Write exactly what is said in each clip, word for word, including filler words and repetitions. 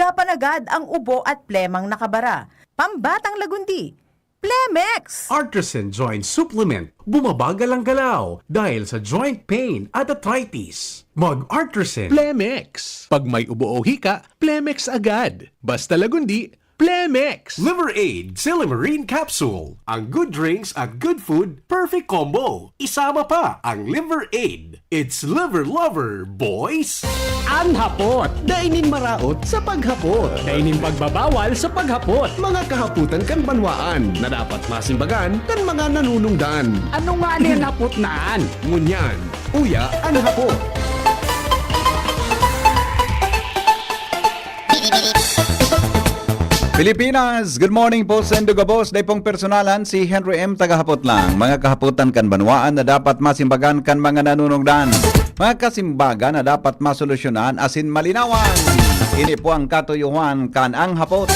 Gapan agad ang ubo at plemang nakabara. Pambatang Lagundi, Plemex! Artisan Joint Supplement, bumabagal ang galaw dahil sa joint pain at arthritis. Mag-Artisan. Plemex. Pag may ubo o hika, Plemex agad. Basta Lagundi, Plemex. Liver Aid Silymarin Capsule. Ang good drinks at good food, perfect combo. Isama pa ang Liver Aid. It's Liver Lover, boys! An hapot, dai nin maraot sa paghapot. Dai nin pagbabawal sa paghapot. Mga kahapotan kan banwaan na dapat masimbagan kan mga nanunungdan. Ano nga ni an hapot na an? Ngunyan, uya an hapot. Pilipinas, good morning po sa indo gabos. Dai pong personalan, si Henry M. Tagahapot lang. Mga kahapotan kan banwaan na dapat masimbagan kan mga nanunungdan. Mga kasimbagan na dapat masolusyonan asin malinawan. Ini po ang katuyuhan kan Ang Hapot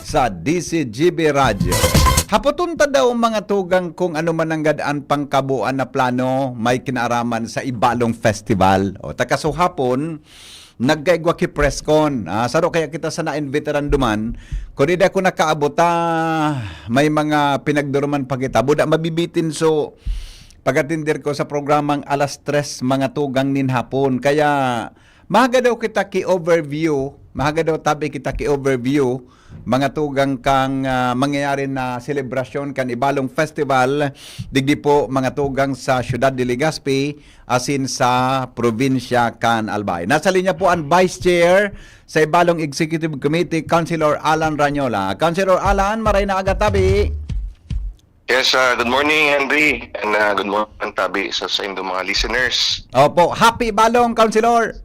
sa D C G B Radyo. Hapoton ta daw, mga tugang, kung ano man nanggad an pangkabuan na plano may kinaaraman sa Ibalong Festival. O, ta kasuhapon, nagkaigwa ki press con. Ah, saro kaya kita sana imbitaran duman. Kun di ako nakaabot, ah, may mga pinagduruman pa kita. Buda mabibitin so pag-atender ko sa programang alas tres, mga tugang nin hapon. Kaya, mahaga daw kita ki overview, mahaga daw tabi kita ki overview, mga tugang, kang, ah, mangyayari na selebrasyon kan Ibalong Festival, digdi po, mga tugang, sa siyudad de Legazpi, asin sa probinsya kan Albay. Nasa linya po an Vice Chair sa Ibalong Executive Committee, Councilor Alan Rañola. Councilor Alan, maray na aga tabi. Yes, ah, good morning, Henry, and, ah, good morning, tabi, sa, sa indo mga listeners. Opo, happy Ibalong, Councilor.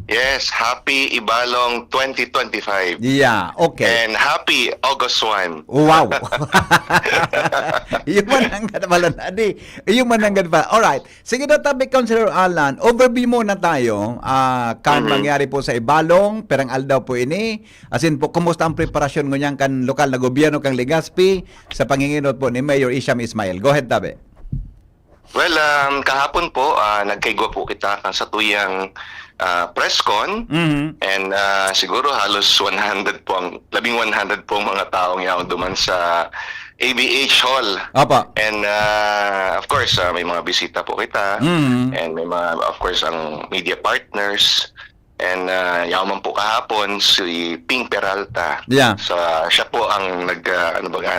Yes, happy Ibalong twenty twenty-five. Yeah, okay. And happy August one. Wow. Iyo man ang gad pala na, di. Iyo man ang gad pa. Alright. Sige daw tabi, Councilor Alan. Overview muna tayo. Ah, kan Mhm. mangyari po sa Ibalong, pirang aldaw po ini. Asin po, kumusta ang preparasyon ngunyan kan lokal na gobyerno kan Legazpi sa panginginot po ni Mayor Isham Ismail? Go ahead, tabi. Well, um, kahapon po, ah, nagkaigwa po kita kan satuyang, ah, press con. Mhm. And, ah, siguro halos one hundred po ang, labing one hundred po ang mga taong yaon duman sa A B H Hall. Apa. And, ah, of course, ah, may mga bisita po kita. Mhm. And may mga, of course, ang media partners. And, ah, yaman po kahapon, si Ping Peralta. Yeah. So, ah, siya po ang nag, ah, ano ba nga,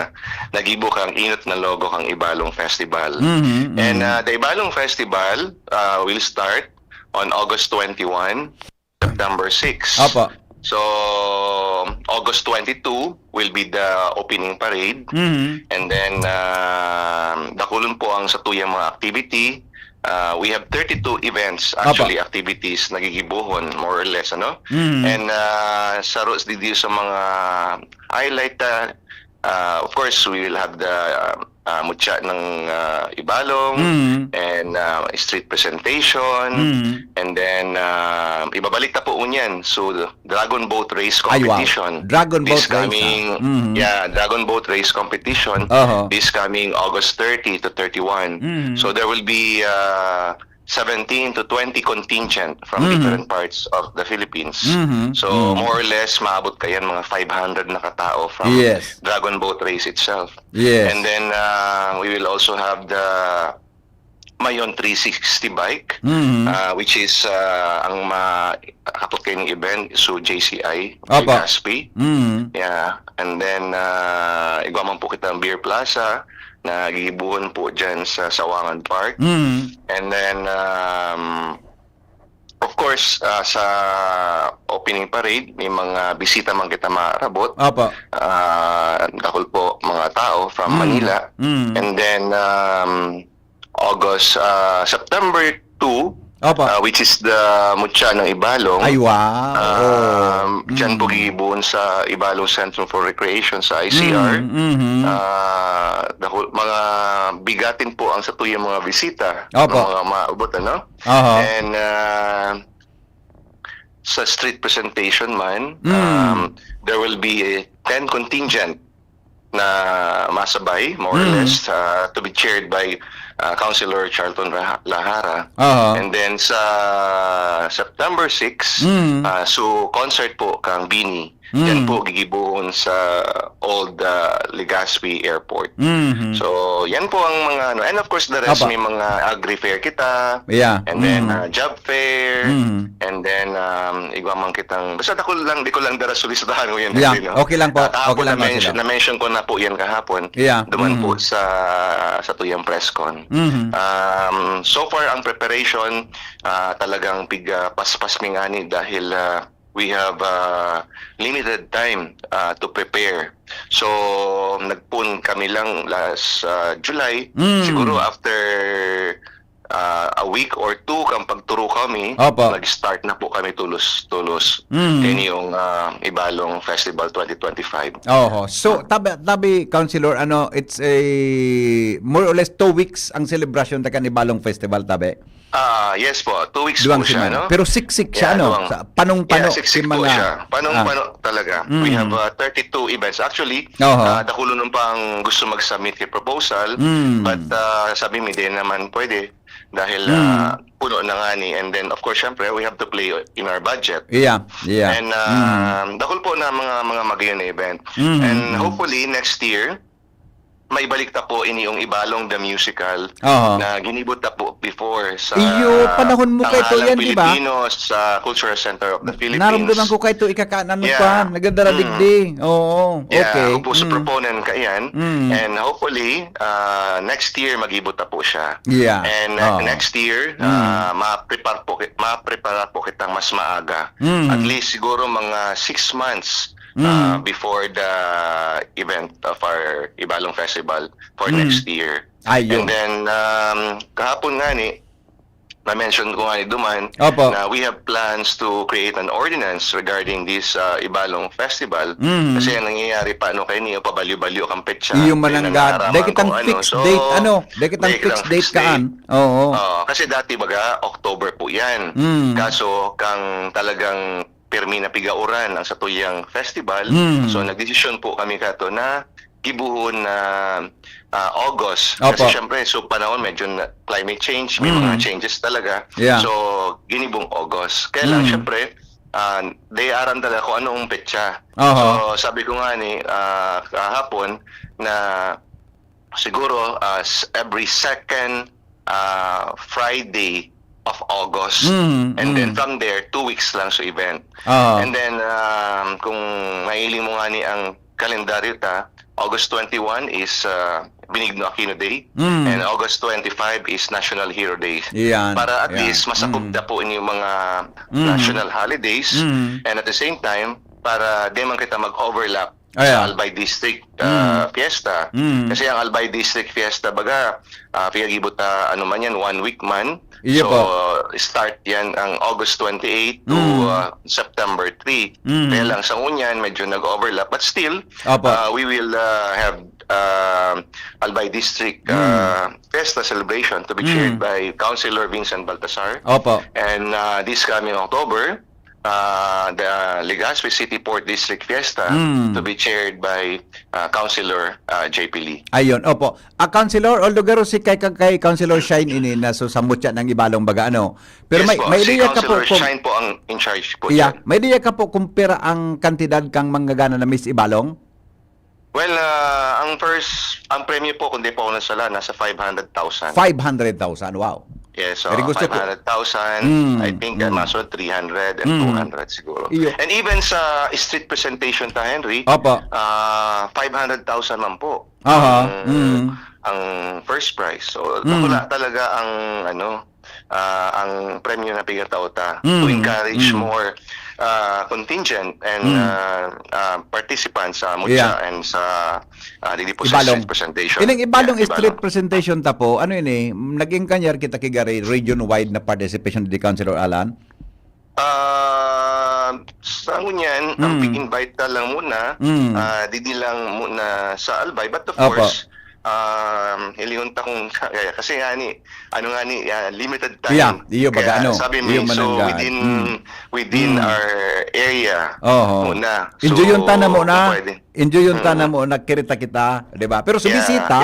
naggibo kang inot na logo kang Ibalong Festival. Mhm, And, mhm. ah, the Ibalong Festival, ah, will start on August twenty-one, September six. Apa. So, August twenty-two will be the opening parade. Mhm. And then, ah, dakulon po ang satuyang mga activity. Ah, we have thirty-two events, Apa. actually, activities na gigibohon, more or less, ano? Mm. And, ah, saro digdi sa mga highlight, ah, ah, of course, we will have the, ah, mutya ng, ah, Ibalong, Mm. and, ah, street presentation, Mm. and then, ah, ibabalik ta po ngunyan. So, Dragon Boat Race Ay, wow. Competition. Dragon This Boat Race, ah. coming, Mhm. yeah, Dragon Boat Race Competition Oho. this coming August thirty to thirty-one. Mhm. So there will be, uh, seventeen to twenty contingent from Mhm. different parts of the Philippines. Mhm. So Mhm. more or less, maabot kayan mga five hundred na katao from Yes. Dragon Boat Race itself. Yes. And then, uh, we will also have the Mayon three sixty bike, Mhm. ah, which is, ah, ang ma-, kapot kaining event, so J C I, Apa. Legazpi. Mhm. Yeah. And then, ah, igwa man po kitang Beer Plaza na gigibohon po dyan sa Sawangan Park. Mhm. And then, um, of course, ah, sa opening parade, may mga bisita man kita maarabot. Apa. Ah, dakul po mga tao from Mhm. Manila. Mhm. And then, um, August, ah, September two, Opo. ah, which is the mutya ng Ibalong. Ay, wow. Um, dyan po Mm. gigibohon sa Ibalong Centrum for Recreation sa I C R. Mm, mhm. Ah, dahil mga bigatin po ang satuyang mga bisita Opo. ng mga maabot, ano? Aha. And, ah, sa street presentation man, Mm. um, there will be a ten contingent na masabay, more or Mm. less, uh, to be chaired by ah, Councilor Charlton Raha- Lahara. Aha. And then sa September six, Mm. ah, so concert po kang Bini. Mm. Yan po gigibohon sa Old ah, Legazpi Airport. Mhm. So, yan po ang mga ano. And of course, the rest Apa. may mga agri fair kita. Yeah. And then Mm. ah, job fair. Mm. And then, um, igwa man kitang, basta ako lang, di ko lang dara solisitahan ko yan. Yeah, Kasi, no? okay lang po. Ah, kahapon Okay lang, na-mention, Councilor. na-mention ko na po yan kahapon. Yeah. Duman Mm. po sa, sa tuyang press con. Mhm. Um, so far, ang preparation, ah, talagang pig, ah, paspas mi ngani dahil ah, we have ah, limited time ah, to prepare. So, nagpun kami lang last ah, July. Mm. Siguro after ah, a week or two kang pagturo kami, Opo. nag-start na po kami tulos-tulos. Mm. Yan yung ah, Ibalong Festival twenty twenty-five. Oho. So, tabi, tabi, Councilor, ano, it's a more or less two weeks ang celebration ta kan Ibalong Festival, tabi. Ah, yes po. Two weeks Duwang po siya, semana. No? Pero siksik siya, Yeah, no? duwang- Sa panong-pano, Yeah, siksik si po mga siya. Panong-pano talaga. We Mm. have uh, thirty-two events. Actually, Oho. ah, dakulo nun pa ang gusto mag-submit kay proposal. Mm. But ah, sabi mi, di naman pwede. Dahil Mm. ah, puno na nga ni. And then, of course, syempre, we have to play in our budget. Yeah, yeah. And Mm. um, dakul po na mga mga magayon na event. Mm, And mm. hopefully, next year, maibalik ta po ini yung Ibalong the Musical Aha. na ginibot ta po before sa Iyo, panahon mo kayo to Tanghalang yan, di ba? Pilipino, sa Cultural Center of the Philippines. Naramdaman ko kayo to ikakanan mo Yeah. pa. Nagdadara Mm. digdi. Oo, Yeah, okay. ako po sa Mm. proponent ka yan. Mm. And hopefully, uh, next year, magibot na po siya. Yeah. And uh, Oo. next year, Mm. uh, ma-prepare po, ki- ma-prepare po kitang mas maaga. Mm. At least siguro mga six months Mm. uh, before the event of our Ibalong Festival for Mm. next year. Ayun. And then, um, kahapon nga ni, na-mention ko nga ni Duman, Opo. na we have plans to create an ordinance regarding this uh, Ibalong Festival. Mm. Kasi ang nangyayari pa, ano, kayo niyo, pabalyo-balyo kang petsa. Iyo Then mananggad. nangaaraman Dahil kitang kung ano. fixed So, date, ano? Dahil kitang dahil fixed kitang date fixed kaan. date. Oo. Oo, kasi dati baga, October po yan. Mm. Kaso, kang talagang pirmi na pigauran ang satuyang festival, Mm. so nagdesisyon po kami kato na gibuhon na ah, August. Opo. Kasi syempre, so panahon medyo na, climate change, may Mm. mga changes talaga. Yeah. So, ginibong August. Kaya lang, Mm. syempre, ah, they aram talaga kung anong petsa. Oho. So, sabi ko nga ni ah, kahapon na siguro as every second ah, Friday of August. Mm, And then mm. from there, two weeks lang sa event. Oo. And then, um, kung mahiling mo nga ni ang kalendaryo ta, August twenty-one is uh, Benigno Aquino Day. Mm. And August twenty-five is National Hero Day. Yan. Para at Yan. least masakop Mm. na po inyo mga Mm. national holidays. Mm. And at the same time, para di man kita mag-overlap Ayan. sa Albay District uh, Mm. Fiesta. Mm. Kasi ang Albay District Fiesta, baga, uh, piyag-ibot ta, ano man yan, one week man. Iyo So, po. start yan ang August twenty-eight to Mm. uh, September three. Mm. Kaya lang sa ngunyan, medyo nag-overlap. But still, Opo. uh, we will uh, have uh, Albay District uh, Mm. Fiesta celebration to be Mm. chaired by Councilor Vincent Baltasar. Opo. And uh, this coming October, uh, the Legazpi City Port District Fiesta Mm. to be chaired by uh, Councilor uh, J P Lee. Ayun, opo. Ah, Councilor, although garo si kay, kay, kay Councilor Shine ini na so sa mutya ng Ibalong baga, ano. Pero Yes may, po, may si ideya ka po Councilor kung, Shine po ang in charge po yeah, dyan. May ideya ka po kung pira ang kantidad kang manggagana na Miss Ibalong? Well, uh, ang first, ang premyo po, kung di po ako nasala, nasa five hundred thousand. Five hundred thousand, wow. Yes, so Very gusto ko. five hundred thousand, Mm, I think mm. uh, masunod three hundred and Mm. two hundred siguro. Iyo. And even sa street presentation ta, Henry, Opo. ah, five hundred thousand man po Aha, ang, mm. ang first prize. So, Mm. wala talaga ang, ano, ah, ang premyo na pigataw ta Mm, to encourage mm. more ah, contingent and Mm. ah, ah, participants sa mutya Yeah. and sa ah, dili po sa Ibalong. Street presentation. Ining Ibalong Yeah, street presentation ta po, ano ini, naging kanyar kita kigari region-wide na participation di Councilor Alan? Ah, sa ngunyan, ang Mm. pig-invite ta lang muna, Mm. ah, didi lang muna sa Albay. But of Opo. course, Um, hilingon ta kung kaya. Kasi nga ni, ano nga ni, ah, limited time. Yeah, iyo, baga Kaya ano, sabi mo, iyo so mananggad. within, Mm. within Mm. our area Oho. muna. Enjoy So, yung tana mo na. pwede. Enjoy yung tana Mm. mo, nagkirita kita, di ba? Pero sa Yeah. bisita,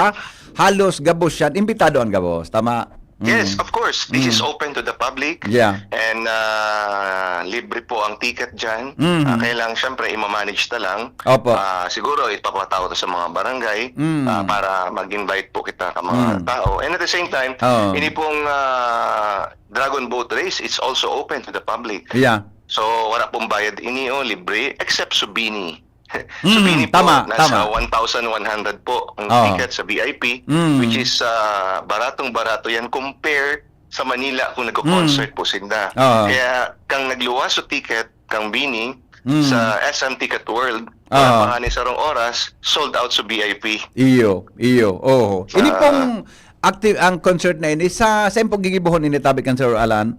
halos gabos yan. Imbitado ang gabos, tama? Yes, Mm. of course. This is Mm. open to the public. Yeah. And ah, libre po ang ticket dyan. Mm. Ah, kailang, syempre, i-manage na lang. Opo. Ah, siguro, ipapatao to sa mga barangay Mm. ah, para mag-invite po kita ka mga Mm. tao. And at the same time, Oo. ini pong ah, Dragon Boat Race, it's also open to the public. Yeah. So, wala pong bayad ini o libre, except Subini. Mm, Subini tama, po, nasa tama. one thousand one hundred po ang Oo. ticket sa V I P, Mm. which is ah, baratong-barato yan compare sa Manila kung nagko-concert Mm. po sinda. Oo. Kaya kang nagluwas sa ticket, kang Bini, Mm. sa S M Ticket World, wala Oo. pa nga ni sarong oras, sold out sa V I P. Iyo, iyo. Oho. Ini Ah. pong active ang concert na ini sa saan po gigibuhon ini, tabi kan Sir Alan?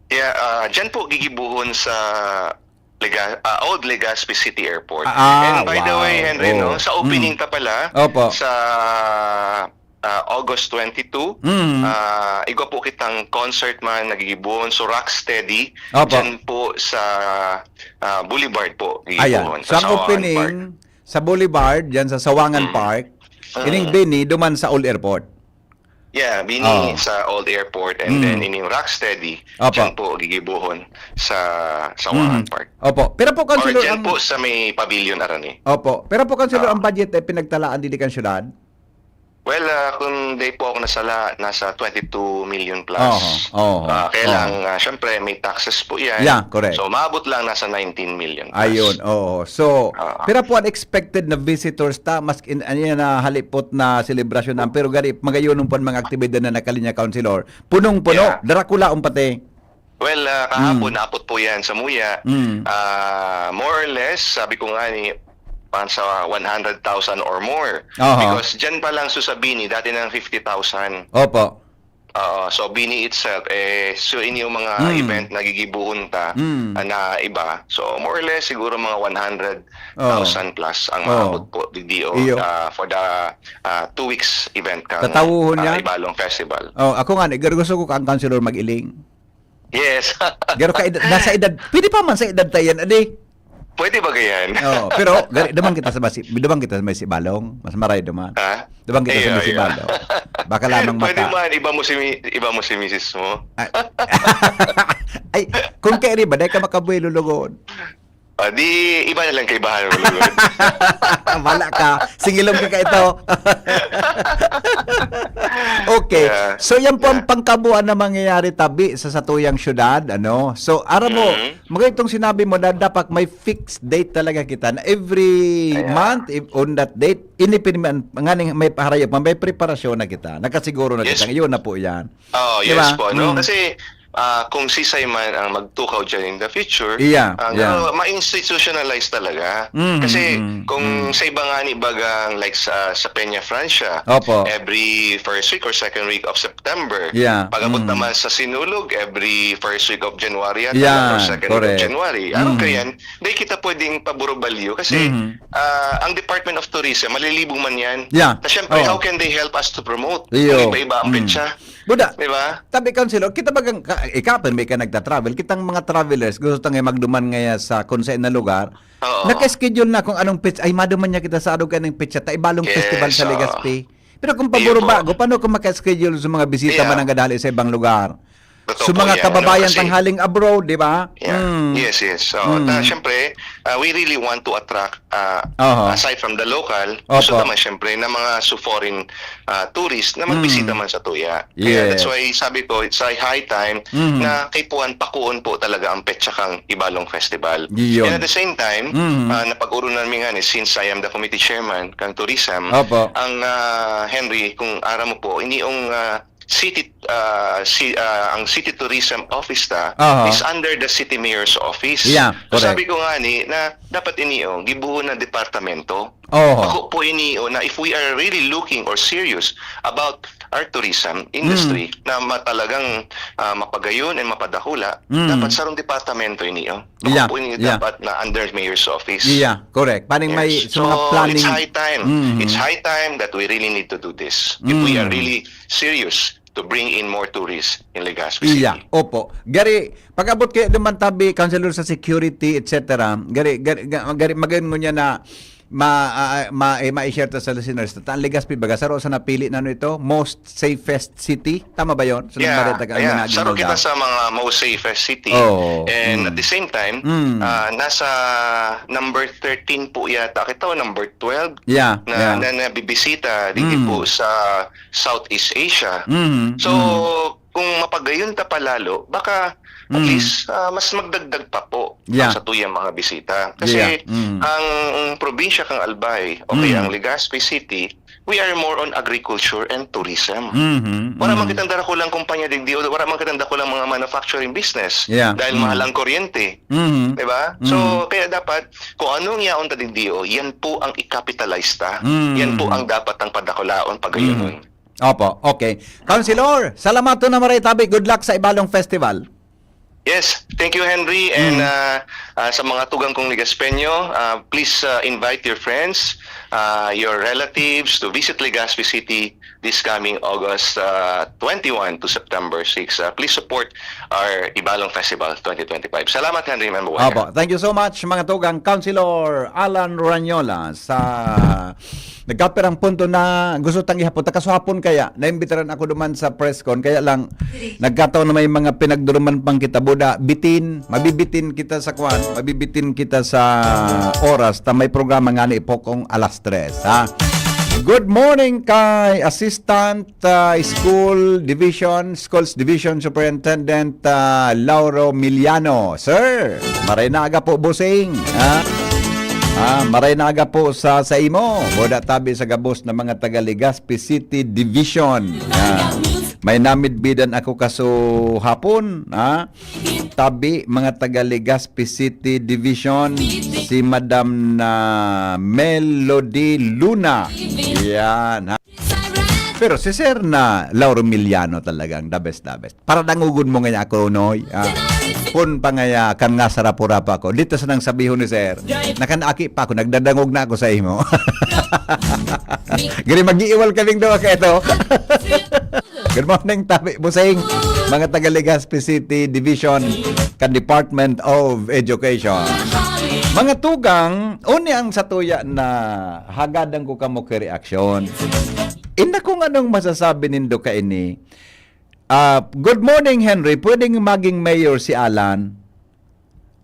Yeah, ah, dyan po gigibuhon sa Lega, ah, Old Legazpi City Airport. Ah, And by the wow. way, Henry, no, Oh. sa opening Mm. ta pala, Opo. sa ah, August twenty-two, Mm. ah, igwa po kitang concert man nagigibuhon. So, Rocksteady, Opo. dyan po sa ah, Boulevard po. Ayan. Gigibuhon, So, ang Sawangan opening Park. sa Boulevard, dyan sa Sawangan Mm. Park, Mm. ining Bini, duman sa Old Airport. Yeah, Bini Oh. sa Old Airport and Mm. then ining Rocksteady, Opo. dyan po gigibuhon sa Sawangan Mm. Park. Opo. Pero po, Or Councilor, dyan ang po sa may pavilion, arani. Opo. Pero po, Councilor, Ah. ang budget ay pinagtalaan dili kan syudad? Well, ah, kung day po ako nasala, nasa twenty-two million plus. Oho, oho, Ah, kailang, oho. ah, syempre, may taxes po yan. Yeah, correct. So, maabot lang nasa nineteen million plus. Ayun, oo. So, Ah. pero po, unexpected na visitors ta, mas in, ano yan, na halipot na selebrasyon na, pero gari, magayon po ang mga aktibidad na nakalinya, Councilor. Punong-puno, Yeah. darakulaon pati. Well, ah, kahapon, Mm. naabot po yan sa Muya. Mm. Ah, more or less, sabi ko nga ni, parang sa one hundred thousand or more. Aha. Because dyan pa lang sa Bini, dati nang fifty thousand. Opo. Oo, so Bini itself, eh, so ini yung mga Mm. event na gigibuhon ta, Mm. ah, na iba. So, more or less, siguro mga one hundred thousand Oo. plus ang Oo. maabot po, D D O, Iyo. ah, for the ah, two weeks event kang Tatawuhon ah, yan? Ibalong Festival. Oh, ako nga, ni, gusto ko ang Councilor mag-iling. Yes. Garo ka edad, nasa edad, pwede pa man sa edad ta yan, adi? Pwede ba ganyan? Oh, pero gari, duman kita sa masi, duman kita sa may Sibalong, mas maray duman. Ha? Duman kita sa Iyo, may iyo. Sibalong. Baka lamang Pwede maka- man, iba mo si mi- iba mo si misis mo. Ah. Ay, kung kaya ba, dahil ka makabuelo lugod. Ah, di, iba na lang kaibahan mo, lugod. Wala ka. Singilong ka ka ito. Okay. Yeah. So, yan po ang Yeah. pangkabuuan na mangyayari tabi sa satuyang syudad, ano? So, aram mo, Mhm. mga itong sinabi mo na dapat may fixed date talaga kita na every Yeah. month, if on that date, ini pinman, nga ning may paharayop, may preparasyon na kita. Nakasiguro na Yes. kita. Yun na po yan. Oh, Di yes ba? po, no? Mm. Kasi ah, kung sisay man ang magtukaw dyan in the future, Yeah, ah, yeah. pero ma-institutionalize talaga. Mm, Kasi mm, kung mm. sa iba nga ni bagang like sa, sa Peña Francia, Opo. every first week or second week of September. Yeah, Pag-abot mm. naman sa Sinulog, every first week of January yata Yeah, lang or second week correct. of January. Ano Mm. kaya yan? Di kita pwedeng paburubalyo kasi Mhm. ah, ang Department of Tourism, malilibong man yan. Yeah. Na syempre, Oh. how can they help us to promote? Iyo. Kung iba-iba ang Mm. petsa. Buda, Di ba? tabi, Councilor, kita bagang, ka, ikaw, pero may ka nagta-travel, kitang mga travelers, gusto tang magduman ngaya sa kung saan na lugar, Oo. naka-schedule na kung anong petsa, ay, maduman niya kita sa araw ka ng petsa, ta Ibalong Yes, Festival sa oo. Legazpi. Pero kung Iyo po. paburubago, paano kung maka-schedule sa mga bisita Yeah. man ang gadali sa ibang lugar? Totoo Sa mga po yan, kababayan no? Kasi tanghaling abroad, di ba? Yeah. Mm. Yes, yes. So, Mm. ta, syempre, uh, we really want to attract, uh, Aha. aside from the local, Opo. gusto naman syempre ng mga su foreign uh, tourists na magbisita Mm. man sa tuya. Kaya Yes. that's why sabi ko, it's a high time Mm. na kaipuhan pakuon po talaga ang petsa kang Ibalong Festival. Yun. And at the same time, Mm. uh, napag-urunan mi nga ni, since I am the committee chairman kang tourism, Opo. ang uh, Henry, kung aram mo po, ini yung uh, city uh, si uh, ang city tourism office ta Aha. is under the city mayor's office. Yeah, So correct. sabi ko nga ni na dapat ini yung gibuhon na departamento. Oho. Ako po ini na if we are really looking or serious about our tourism industry na ma-, talagang, ah, mapagayon and mapadakula, Mm. dapat sarong departamento ini, oh. Yeah, Bako po ini yeah. dapat na under mayor's office. Yeah, correct. Paning may Yes. sa mga So, planning. It's high time. Mhm. It's high time that we really need to do this. If we are Mm. really serious to bring in more tourists in Legazpi City. Iya, opo. Gari, pag-abot kaya naman tabi, Councilor, sa security, et cetera. Gari, gari, ga- gari, magayon ngunyan na ma, ah, ma, eh, ma-share ta sa listeners. Ta ang Legazpi, baga, saro sa napili na ano ito, most safest city. Tama ba yon? So, Yeah, nagbareta ka, yeah. ang naging Saro kita balda. sa mga most safest city. Oo. And Mm. at the same time, Mm. ah, nasa number thirteen po yata kita o number twelve Yeah, na, yeah. na nabibisita dito Mm. po sa Southeast Asia. Mhm, So, mhm. kung mapagayon ta pa lalo, baka at Mm. least ah, mas magdagdag pa po Yeah. ang satuyang mga bisita. Kasi Yeah. Mm. ang probinsya kang Albay o kaya Mm. ang Legazpi City, we are more on agriculture and tourism. Mhm, Wala mhm. man kitang dakulang kumpanya digdi o wala man kitang dakulang mga manufacturing business Yeah. dahil Mm. mahal ang kuryente. Mhm. Diba? Mm. So, kaya dapat, kung anong yaon ta digdi, oh, yan po ang i-capitalize ta. Mm. Yan po ang dapat ang padakulaon, pagayonon. Mm. Opo, okay. Councilor, salamat na maray tabi. Good luck sa Ibalong Festival. Yes, thank you, Henry. And Mm. uh, uh, sa mga tugang kong Legaspeño, uh, please uh, invite your friends, uh, your relatives to visit Legazpi City this coming August uh, twenty-one to September six. Uh, please support our Ibalong Festival twenty twenty-five. Salamat, Henry. Mabuhay ka. Opo. Thank you so much, mga tugang. Councilor Alan Ranyola sa nagkapirang punto na gusto tang ihapon. Takasuhapon kaya, naimbitaran ako duman sa press con. Kaya lang, nagkataon na may mga pinagduruman pang kita buda. Bitin, mabibitin kita sa kwan, mabibitin kita sa oras. Ta may programa nga ni Ipokong alas tres, ha? Good morning kay Assistant ah, School Division, Schools Division Superintendent ah, Lauro Miliano. Sir, maray na aga po, bossing. Ha? Ah, maray na aga po sa, sa imo. Boda tabi sa gabos na mga taga Legazpi City Division. Ah, may namidbidan ako kaso hapon. Ha? Tabi, mga taga Legazpi City Division, si Madam na Melody Luna. Yan, ha? Pero si Sir na Lauro Miliano talagang the best, the best. Para dangugon mo ngaya ako, Noy. Ah, pun pa ngaya, kan nga sarapura pa ako. Dito sa nang sabihon ni Sir, nakanaki pa ako, nagdadangog na ako sa imo. Gani, mag-iiwal kaming duwa ka ito. Good morning, Tabi Busing. Mga taga Legazpi City Division, kan Department of Education. Mga tugang, uni ang satuya na hagadan ko kamo ki reaksyon. Inda kung anong masasabi nindo kaini. Ah, good morning, Henry. Pwedeng maging mayor si Alan?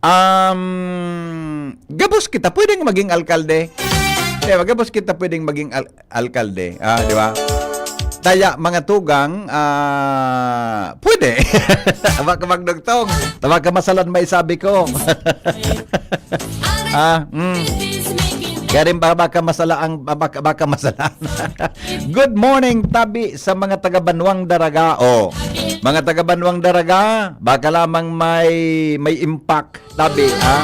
Um, gabos kita. Pwedeng maging alkalde. Di ba? Gabos kita pwedeng maging al- alkalde. Ah, di ba? Taya, mga tugang, ah, pwede. Tama ka magdugtong. Tama ka masalan, may sabi ko. Ah, mm. Garing ba, baka masala ang, baka, baka masala. Good morning, tabi sa mga taga Banwang Daraga. Oh, mga taga Banwang Daraga, baka lamang may, may impact. Tabi, ah.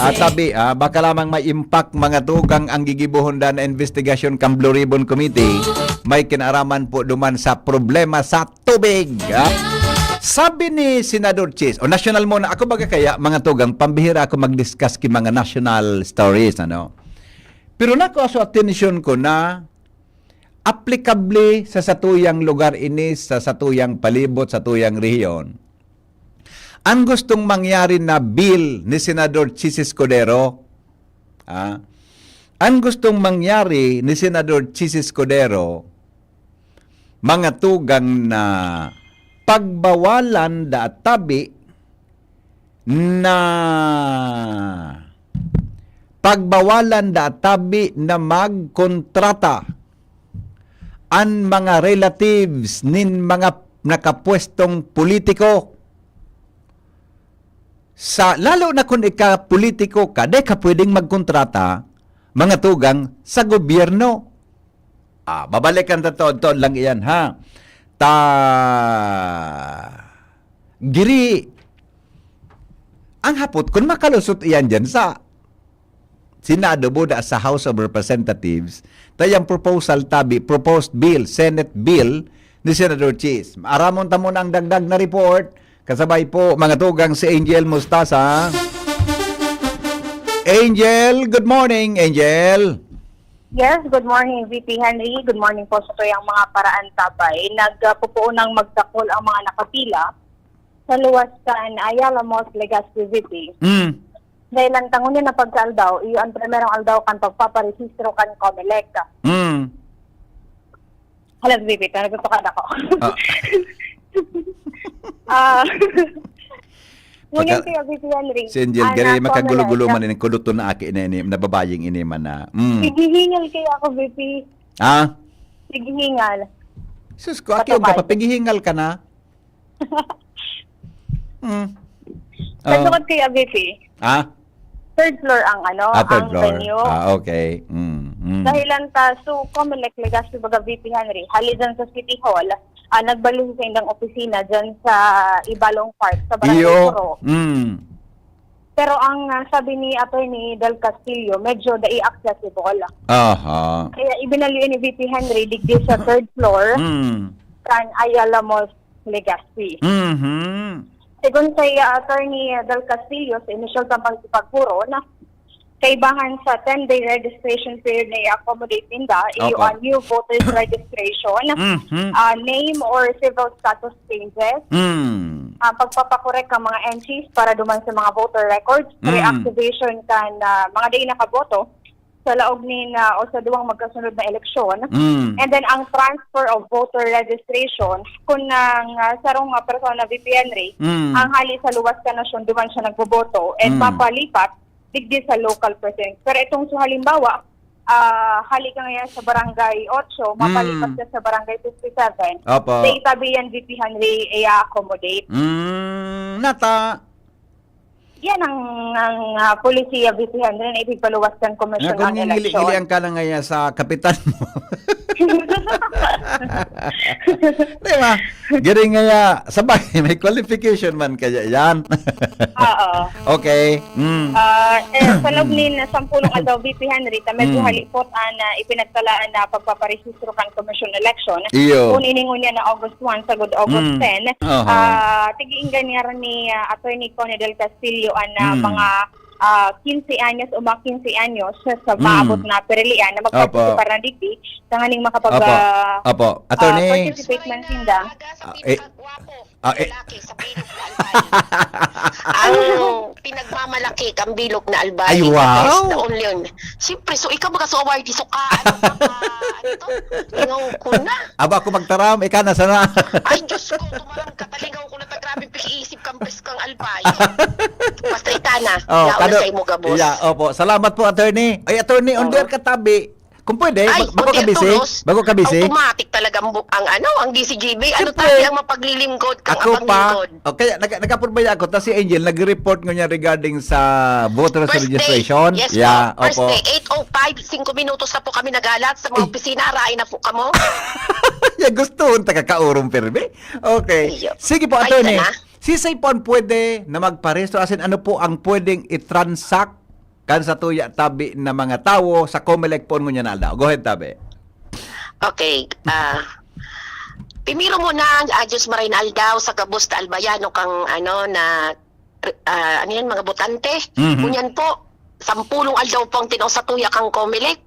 Ah, tabi, ah. Baka lamang may impact, mga tugang, ang gigibohon da na investigasyon kan Blue Ribbon Committee. May kinaraman po duman sa problema sa tubig, ah. Sabi ni Senador Chis, o national muna, ako baga kaya, mga tugang, pambihira ako mag-discuss ki mga national stories, ano. Pero nako, so atensyon ko na applicable sa satuyang lugar ini, sa satuyang palibot, satuyang rehiyon. Ang gustong mangyari na bill ni Senador Chis Escudero, ah, ang gustong mangyari ni Senador Chis Escudero, mga tugang, na pagbawalan da tabi na pagbawalan da tabi na magkontrata an mga relatives nin mga nakapwestong politiko. Sa, lalo na kun ika politiko ka, di ka pwedeng magkontrata, mga tugang, sa gobyerno. Ah, babalikan ta toon-toon lang iyan, ha? Ta, giri, ang hapot, kun makalusot iyan dyan sa, Senado, buda sa House of Representatives, ta yang proposal tabi, proposed bill, Senate bill, ni Senador Chiz. Aramon ta muna ang dagdag na report, kasabay po, mga tugang, si Angel Mustasa. Angel, good morning, Angel. Yes, good morning, V P Henry. Good morning po sa tuyang mga paraantabay. Nagpupuunang magdakol ang mga nakapila sa luwas kan Ayala Malls, Legazpi, V P. Mm. Dahil ang tangon niya na pagkaaldaw, iyo ang primerong aldaw kan pagpaparehistro kan Comelec. Mm. Hala, V P, ito, nagtutukad ako. Ah. Ah. Ngunyan Pagka- kaya, V P Henry. Si Angel, ah, gari na magkagulo-gulo Comelec, man ini, kulot na aki na ini, nababaying ini man na. Mm. Naghihingal kaya ako, V P. Ah? Naghihingal. Sus ko, aki, ang Patupad. kapapighihingal ka na. Mm. Sa Oh. Lukot kaya, V P. Ah? Third floor ang ano, Ah, third ang floor. venue. Ah, okay. Mm. Mm. Dahilan ta, so, Comelec, Legazpi, baga, V P Henry, hali dyan sa City Hall, ah, nagbalik sa indang opisina dyan sa Ibalong Park, sa Barangay Iyo. Coro. Mm. Pero ang ah, sabi ni Attorney Del Castillo, medyo dai accessible. Aha. Kaya ibinaliw ni V P Henry digdi sa third floor Mm. kan Ayala Malls, Legazpi. Mhm. Segun kay ah, Attorney Del Castillo, sa inisyal kan pagpapuro na kaibahan sa ten-day registration period na i-accommodate ninda, iyo Opo. ang new voters registration, Mhm. ah, name or civil status changes, Mm. ang pagpapakorek ng mga entries para duman sa mga voter records, Mm. reactivation kan ah, mga di nakaboto sa laog ni na o sa duwang magkasunod na eleksyon, Mm. and then ang transfer of voter registration, kung ang ah, sarong ah, persona, V P Henry, Mm. ang hali sa luwas ka nasyon, duman siya nagboboto, and Mm. mapalipat digdi sa local precinct. Pero itong sa halimbawa, ah, hali ka ngayon sa Barangay Ocho, mapalipat Mm. ka sa Barangay fifty-seven, Opo. sa itabi yan, V P Henry, i-accommodate. Mm, nata. Yan ang, ang ah, polisiya, V P Henry, na ipigpaluwas ng Nga komisyon kung ng ngingili-ngili eleksyon. ang ka na ngayon sa kapitan mo. Di ba? Gari nga ya, sabay, may qualification man kaya yan. Oo. Okay. Mm. Ah, eh, sa loob ni na sampulong aldaw, V P Henry, ta medyo Mm. halipot ang ah, ipinagtalaan na pagpaparehistro kan Commission Election. Iyo. Kung iningon niya na August one, sagod August Mm. ten, Aha. ah, tig-inggan niya rin ni ah, Attorney Connie Del Castillo ang ah, Mm. mga ah, quince anyos o mga quince anyos sa, sa Mm. maabot na pirilian na Opo. magpartisipar na digdi, tanganing makapag... Opo. ah, Opo. ah, Attorney? participate man sinda. Ah, eh, ah, eh. Ang pinagmamalaki kang bilog na albay. Ay, wow. That is the only one. Siyempre, so ikaw baga so awardee, so ka, ano ka, ka, ano to? Lingaw ko na. Aba ako magtaram, ika na sana. Ay, Diyos ko, tumaram ka, talingaw ko na ta, grabe, pikiisip kang pres kang albay. Basta ika na, Oh, yaon na sa imo gabos. Yeah, opo. Salamat po, attorney. Ay, attorney, on Oo. the air ka tabi. Kung pwede, Ay, bag- bago kundi ka busy, tulos, bago ka busy. Automatic talaga ang, bu- ang ano, ang D C G B. Ano Siyempre. tayo ang mapaglilingkod, ang Ako pa, apaglingkod? okay, nag nagkapurbaya ako, ta si Angel nag-report ngunyan regarding sa voter First day. registration. Yes, Yeah, po. First opo. day, eight oh five, singko minutos na po kami nagalat sa mga Ay. opisina, rain na po kamo. Ya gusto ta kakaurong pirmi. Okay. Iyo. Sige po, Ay, attorney. sana. Sisay po ang pwede na magparehistro? As in, ano po ang pwedeng i-transact kan sa tuya tabi na mga tawo sa Comelec po ngunyan na aldaw? Go ahead, tabi. Okay. Ah, primero muna, ah, Diyos maray na aldaw sa gabos na albayano kang ano na ah, ano yan, mga botante. Mhm. Ngunyan po, sampulong aldaw po ang tinaw sa tuya kang Comelec.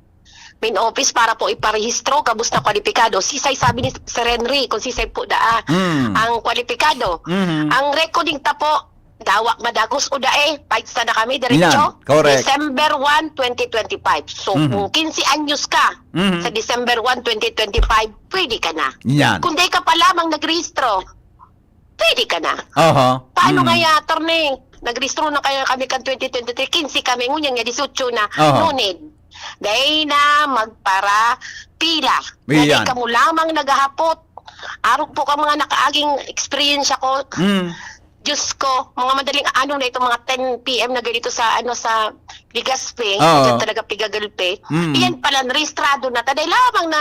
Main office para po iparehistro, gabos na kwalipikado. Sisay sabi ni Sir Henry, kung sisay po daa Mm. ang kwalipikado. Mhm. Ang recording ta po, dawa madagos o dae, fights na kami, diretso. Yan, correct. December one, twenty twenty-five. So, Mhm. kung quince anyos ka, Mhm. sa December one, twenty twenty-five, pwede ka na. Yan. Kung di ka pa lamang nagrehistro, pwede ka na. Aha. Paano Mm. kaya, attorney? Nagrehistro na kaya kami kan twenty twenty-three, quince kami, ngunyan nga dieciocho na, Aha. no need. Dahil na magparapila. Iyan. Dahil kamo lamang naghahapot. Arog po ka mga nakaaging experience ako. Mm. Diyos ko, mga madaling ano na itong mga ten P M na ganito sa ano sa Legazpi, Oo. dyan talaga pigagalpe. Mm. Iyan pala, rehistrado na. Taday lamang na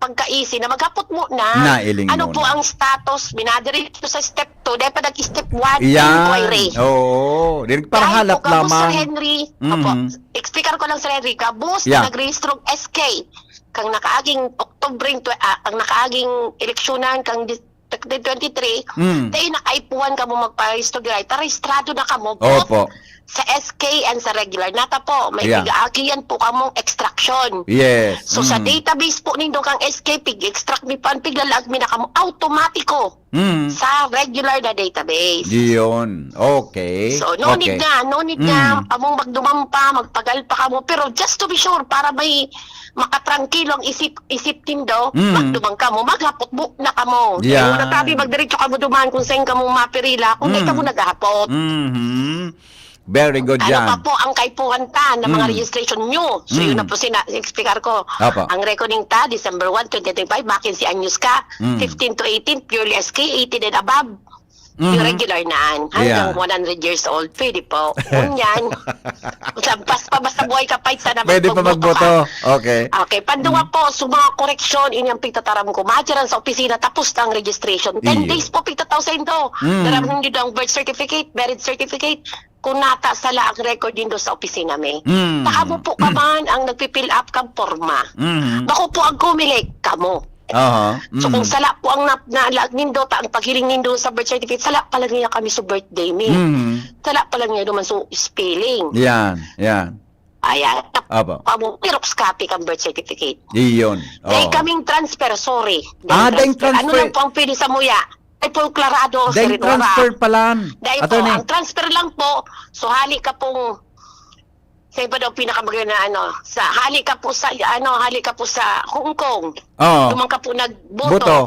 pagkaisi na maghapot mo na. Nailing Ano mo po na. ang status? Minadiretso sa step two, dahil pa nag-step one, Yan. inquiry. Oo. Diri para Dahil halat po kamo, Sir lamang. Henry, opo, Mm. explicar ko lang, Sir Henry, gabos Yeah. na nagrehistrong S K, kang nakaaging Oktubreng twe-, ah, ang nakaaging eleksyonan, kang di-, twenty twenty-three, Mm. dahil nakaipuhan kamo magparehistro, dahil rehistrado na kamo, both Opo. sa S K and sa regular. Nata po, may Yeah. pigaagi yan po kamong extraction. Yes. So, sa Mm. database po nindo kang S K, pig-extract mi pan, piglalag mi na kamo, automatiko Mm. sa regular na database. Yun. Okay. So, no need Okay. na, no need na Mm. kamong magduman pa, magpagal pa kamo. Pero just to be sure, para may makatrangkilo ang isip, isip nindo, Mm. magduman kamo, maghapot mo na kamo. Yan. Kaya wala tabi, magdiretso kamo duman kung saan kamo mapirila, kung di Mm. kamo naghahapot. Mhm. Very good Ano yan. pa po ang kaipuhan ta na mga Mm. registration nyo? So, yun Mm. na po sina-, explicar ko. Apo. Ang reckoning ta, December one, twenty twenty-five, vacancy anyos ka, Mm. fifteen to eighteen, purely S K, eighteen and above. Yung Mhm. regular na an, hanggang Yeah. one hundred years old, pwede po. Ngunyan, lampas pa, basta buhay ka pa, ita na Pwede pa magboto ka. magboto. Okay. Okay, panduwa Mm. po, so mga koreksyon, ini ang pigtataram ko. Madyaran sa opisina, tapos na ang registration. Ten Iyo. days po, pigtatao sa indo. Mm. Daram nindo ang birth certificate, marriage certificate. Kung nata sala ang record nindo sa opisina mi. Mm. Kamo po kaman ang nagpi-fill up kang porma. Mm. Bako po ang Comelec, kamo. Aha. So, kung Mm. sala po ang nap-, nalaag nindo, ta ang paghiling nindo sa birth certificate, sala pa lang niya kami sa birthday mi. Mm. Sala pa lang niya naman sa spelling. Yan, yan. Ayan. Apo. Kamo, xerox copy kang birth certificate. Iyon. Dahil Oo. kaming transfer, sorry. Ah, Dahil dahil transfer. Ano transfer. lang po ang pwede sa muya? Ay, po, klarado, Dahil Sir Eduardo. transfer pa lang. Dahil po, Attorney. ang transfer lang po, so hali ka pong, sa iba daw pinakamaganda na ano, sa, hali ka po sa, ano, hali ka po sa Hong Kong. Oo. Duman ka po nagboto. Boto.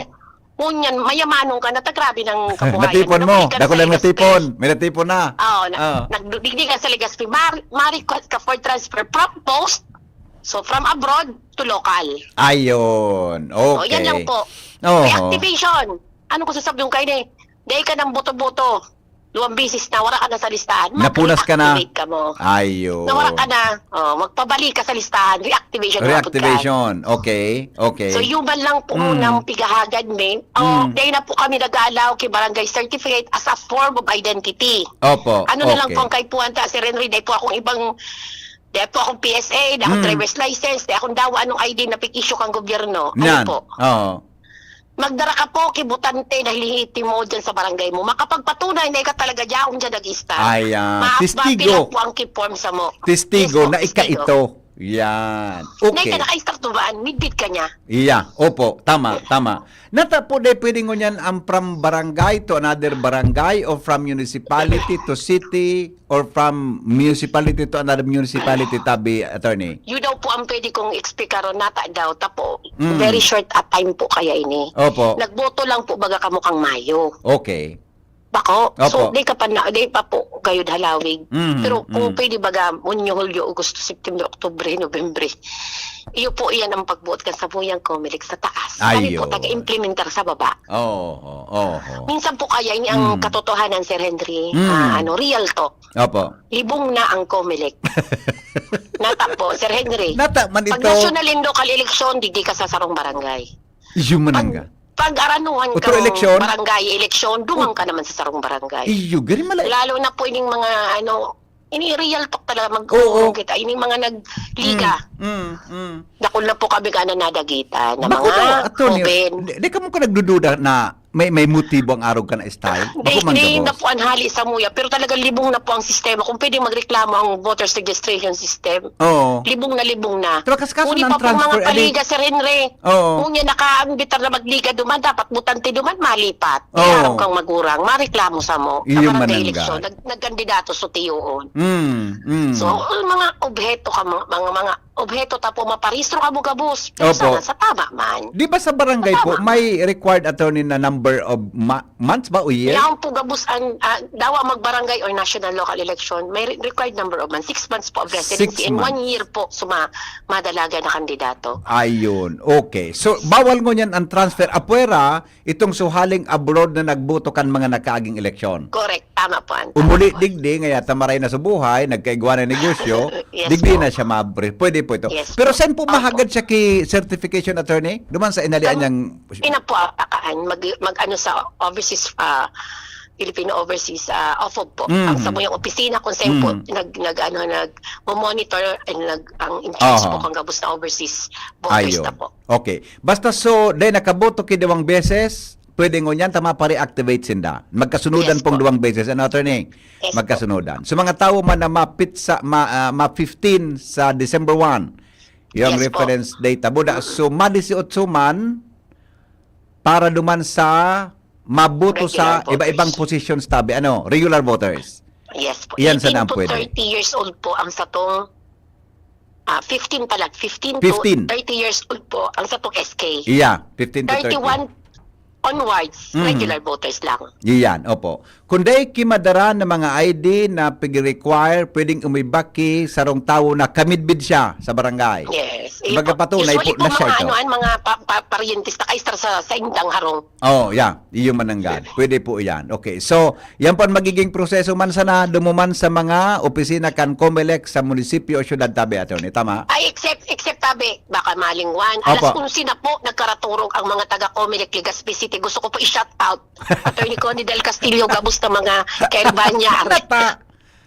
Ngunyan, mayamanong ka na, ta grabe ng kabuhayan. Natipon mo. Nabigyan Dako sa lang Legazpi. natipon. May natipon na. Oo, na, Oo. nagdigdi ka sa Legazpi. Mar-, ma-request ka for transfer from post, so from abroad to local. Ayun. O, yan Okay. lang po. Oho. Reactivation. Ano ko sasabihin kayo ni? Dahil ka ng boto-boto. Duwang bisis na, wala ka na sa listahan. Napunas ka na. Mag-reactivate ka mo. Ayun. Na wala ka na. Oh, magpabalik ka sa listahan. Reactivation na po ka. Reactivation. Okay. Okay. So, human lang po Mm. muna ang pigahagad, men. Oh, Mm. dahil na po kami nag-aalaw kay barangay certificate as a form of identity. Opo. Ano na lang Okay. po ang kaipuhan ta, Sir Henry, dahil po akong ibang, dahil po akong P S A, dahil akong Mm. driver's license, dahil akong dawa anong I D na pig-issue kang gobyerno. Ano Yan. po? Oo. Magdara ka po kay botante na lehitimado dyan sa barangay mo. Makapagpatunay na ika talaga dyan, dyan nag-istar. Ay, ah, Maas ba testigo. pila po ang key form sa mo? Testigo Yes po, na ika testigo. ito. Yan. Na ika Okay. naka-istar to ba? Midbit ka niya. Iya. Opo. Tama, tama. Nata po, de, pwede ngunyan ang from barangay to another barangay or from municipality to city or from municipality to another municipality, tabi, attorney? Yun daw po ang pwede kong explikaron, nata daw. Tapo, Mm. very short a time po kaya ini. Opo. Nagboto lang po baga kamo kang Mayo. Okay. Bako? Opo. So, di ka pa na, di pa po kayo halawig. Mm, Pero kung mm. pwede baga, Hunyo, Hulyo, Agosto, September, Oktubre, Nobyembre. Iyo po iyan ang pagbuot kan samuyang Comelec sa taas. Kami po Ayo. taga-implementar sa baba. Oo, oo, oo. Minsan po kaya ini ang Mm. katotohanan, Sir Henry. Mm. Ah, ano, real talk. Opo. Libong na ang Comelec. Nata po, Sir Henry. Nata man Pag ito. national and local election, digdi ka sa sarong barangay. Iyo man Pag, ang ga. pag aranuhan Otro kang eleksyon? barangay eleksyon, duman Oh. ka naman sa sarong barangay. Iyo, gari malay. Lalo na po ining mga, ano, ini real talk talaga, mag- Oo. kita, ining mga nagliga. Mm, mm, mm. Dakul na po kami ka na nadagitan na Bako mga na, attorney, open. di, di ka mo ka nagdududa na may, may motibo ang arog ka na style? Bako Dahil man hindi gabos. na po ang hali sa muya, pero talagang libong na po ang sistema. Kung pwedeng magreklamo ang voters registration system, Oo. libong na libong na. Pero kas-, kaso Ngunit ng pa po mga transfer, adi paliga, Sir Henry. Oo. Kung yan nakaambitar na magliga duman, dapat botante duman, malipat. May Oo. araw kang magurang, mareklamo sa mo. Iyo Sa barangay manangga. eleksyon, nag-, nagkandidato sa tiyoon. Mm, mm. So, ang mga obheto ka, mga, mga, mga obheto ta po, maparehistro ka mo gabos. Pero Opo. sana sa tama man. Di ba sa barangay Sa po, tama may man. required attorney na number of ma-, months ba o year? Yaon po gabos ang, ah, dawa magbarangay or national local election, may re-, required number of months. Six months po of Six residency and months. one year po suma-, madalaga na kandidato. Ayun. Okay. So, bawal ngunyan ang transfer apwera, itong suhaling abroad na nagboto kan mga nakaaging eleksyon. Correct. Tama po, Anton. Umuli Tama po. digdi, ngaya tamaray na sa buhay, nagkaigwa na negosyo, Yes digdi po. na siya mabre-, pwede po ito. Yes Pero po. saan po Opo. mahagad siya ki certification, attorney? Duman sa inalian Ang niyang ina po, ah, kaan, mag, mag-ano sa overseas, ah, Filipino overseas, ah, OFOB po. Ang Mm. samuyang opisina kung saan po Mm. nag, nag, ano, nag-monitor and nag, ang in charge po Oho. kung gabos na overseas voters Ayo. na po. Okay. Basta so, dai nakaboto ki duwang beses, pwede ngunyan ta mapa-reactivate sinda. Magkasunodan Yes pong po. duwang beses, ano, attorney? Yes po. Magkasunodan. So, mga tawo man na mapitsa, ma, ah, ma fifteen sa December one, yung Yes po. reference date, buda. So, ma dieciocho man para duman sa maboto Regular sa iba-ibang voters. positions tabi, ano, regular voters. Yes po. Iyan sana eighteen ang to pwede. thirty years old po ang satong, ah, fifteen pala, fifteen to Fifteen. thirty years old po ang satong S K. Iya, fifteen to thirty. Thirty-one onwards, Mhm. regular voters lang. Iyan, opo. Kung dai ki madara na mga I D na pig-require, pwedeng umiba ki sarong tawo na kamidbid siya sa barangay. Yes. Kumbaga, Ipo-, patunay usually po po na siya mga ito. ano, ang mga pa, pa, paryentes na kaistra sa, sa indang harong. Oh, yeah. Iyo mananggad. Pwede po iyan. Okay. So, yan po ang magiging proseso man sana, dumuman sa mga opisina kan Comelec sa munisipyo o syudad tabi, attorney. Tama? Ay, except, except tabi, baka malingwan. Alas Opo. onse na po, nagkaraturog ang mga taga Comelec Legazpi City. Gusto ko po i-shout out. Attorney Connie Del Castillo, gabos na mga kairbanyan. Nata,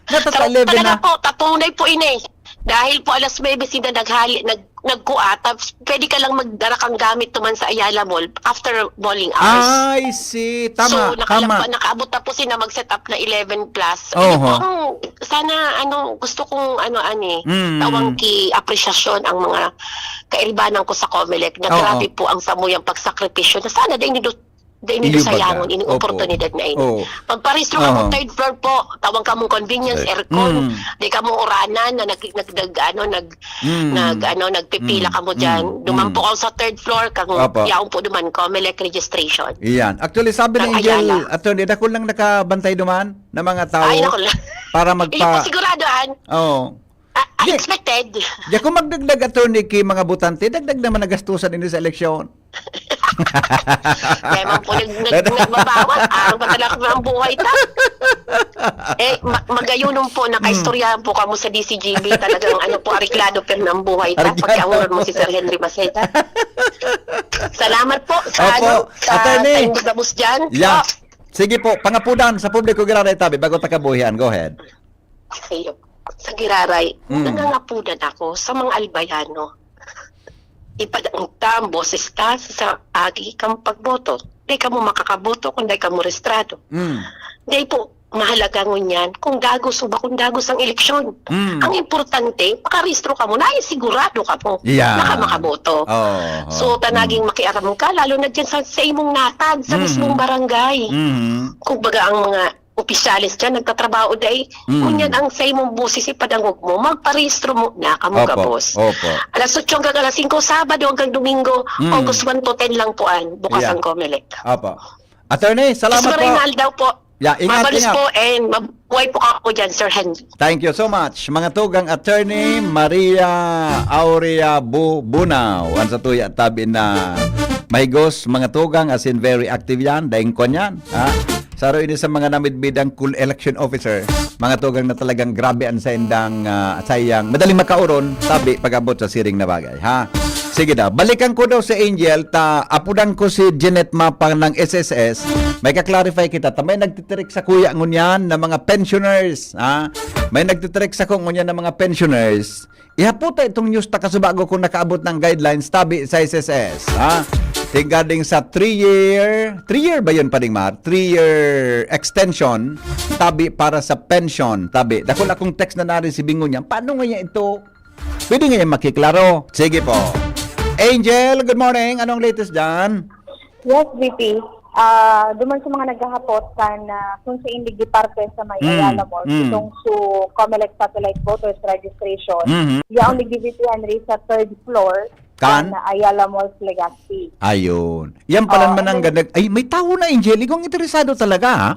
nata sa Pero eleven talaga na. po, tatunay po ini. Dahil po alas nuwebe sila naghali, nag, nagkuha, tapos pwede ka lang magdara kang gamit tuman sa Ayala Mall after bowling hours. I see. So, Tama, nakalapa, tama. nakaabot na po sila mag-set up na eleven plus. Ano po Oho. ang, sana, ano, gusto kong, ano, ani, Mm. tawang ki apresyasyon ang mga kairibanan ko sa Comelec na Oo. grabe po ang samuyang pagsakripisyo na sana dai nindo, dai nindo Iyo baga. sayangon ining Opo. oportunidad na ini. Oo. Pagparehistro ka po, Oho. third floor po, tawang kamong convenience, Eh, aircon, mm. di kamo uranan na nag, nag, nag, ano, nag, Mm. nag, ano, nagpipila Mm. kamo dyan. Mm. Duman Mm. po ako sa third floor, kang Opo. yaon po duman, Comelec registration. Iyan. Actually, sabi ni Ang Angel, Ayala. attorney, dakul lang nakabantay duman na mga tawo Ay, naku lang. para Hindi po magpa-, sigurado, an. Oo. Ah, Di, unexpected. di ako magdagdag, attorney, ki mga botante, dagdag naman na gastusan ini sa eleksyon. Kaya man po nag-, nag-, nagbabawas, arang pa talaga ang buhay ta. Eh, ma-, magayunon po, Hmm. nakaistoryahan po kamo sa D C G B, talagang ano po, ariklado pero ng buhay ta. Ariklado. Pakiamuran mo si Sir Henry Maceda. Salamat po sa, Opo, ano, sa, attorney. sa inyong gabos dyan. Yeah. Po. Sige po, pangapudan sa publiko, giraray tabi, bago ta kabuhian. Go ahead. Sa iyo, sa giraray, Mm. nangangapudan ako sa mga Albayano. Ipadangog ta ang boses ta sa agi kan pagboto. Dai kamo makakaboto kung dai kamo rehistrado. Mm. Dai po mahalaga ngunyan kung dagos o bakong dagos ang eleksyon. Mm. Ang importante, makarehistro kamo, na sigurado kamo Yan. na ka makaboto. Oo, So, oo. tanaging Mm. makiaram ka, lalo na dyan sa, sa imong natag, sa Mm. mismong barangay. Mm. Kumbaga, ang mga opisyales dyan, nagtatrabaho dai. Mm. Ngunyan ang sa imong boses ipadangog mo, magparehistro mo na kamo Opo, gabos. opo. Alas otso hanggang alas singko, Sabado hanggang Domingo, Mm. August one to ten lang po an bukas Yeah. ang Comelec. Opo. Attorney, salamat Mas maray po. na aldaw po. Yeah, ingat, Mabalos ingat. po and mabuhay po ako dyan, Sir Henry. Thank you so much. Mga tugang Attorney Maria Aurea Bu-, Bunao. Ang sa tuya tabi na mahigos, mga tugang, as in very active yan. Daing kwan yan. Ha? Saro ini sa mga namidbidang cool election officer. Mga tugang na talagang grabe ang saindang, ah, sayang. Madaling makauron, tabi, pag-abot sa siring na bagay. Ha? Sige daw. Balikan ko daw si Angel, ta apudan ko si Jeanette Mapang ng S S S. May ka-clarify kita. Ta may nagtitirik sa kuya ngunyan na mga pensioners, ha? May nagtitirik sa ko ngunyan na mga pensioners. Ihapot ta itong news ta kasubago kung nakaabot ng guidelines tabi sa S S S, ha? Tinggading sa three-year, three-year ba yun, Pading Mar? Three-year extension tabi para sa pension, tabi. Dakul akong text na na-receive ngunyan. Paano nga ito? Pwede nga yan makiklaro. Sige po. Angel, good morning. Anong latest dyan? Yes, V P. Ah, duman sa mga naghahapot kan, ah, kung sa indig di parte sa may Mm, Ayala Mall, mm. itong su Comelec Satellite Voters Registration, Mhm. yaon digdi V P Henry sa third floor Kan? kan Ayala Mall, Legazpi. Ayun. Yan pala Oo, naman ang and then ganda. Ay, may tao na, Angel. Ikaw ang interesado talaga, ha?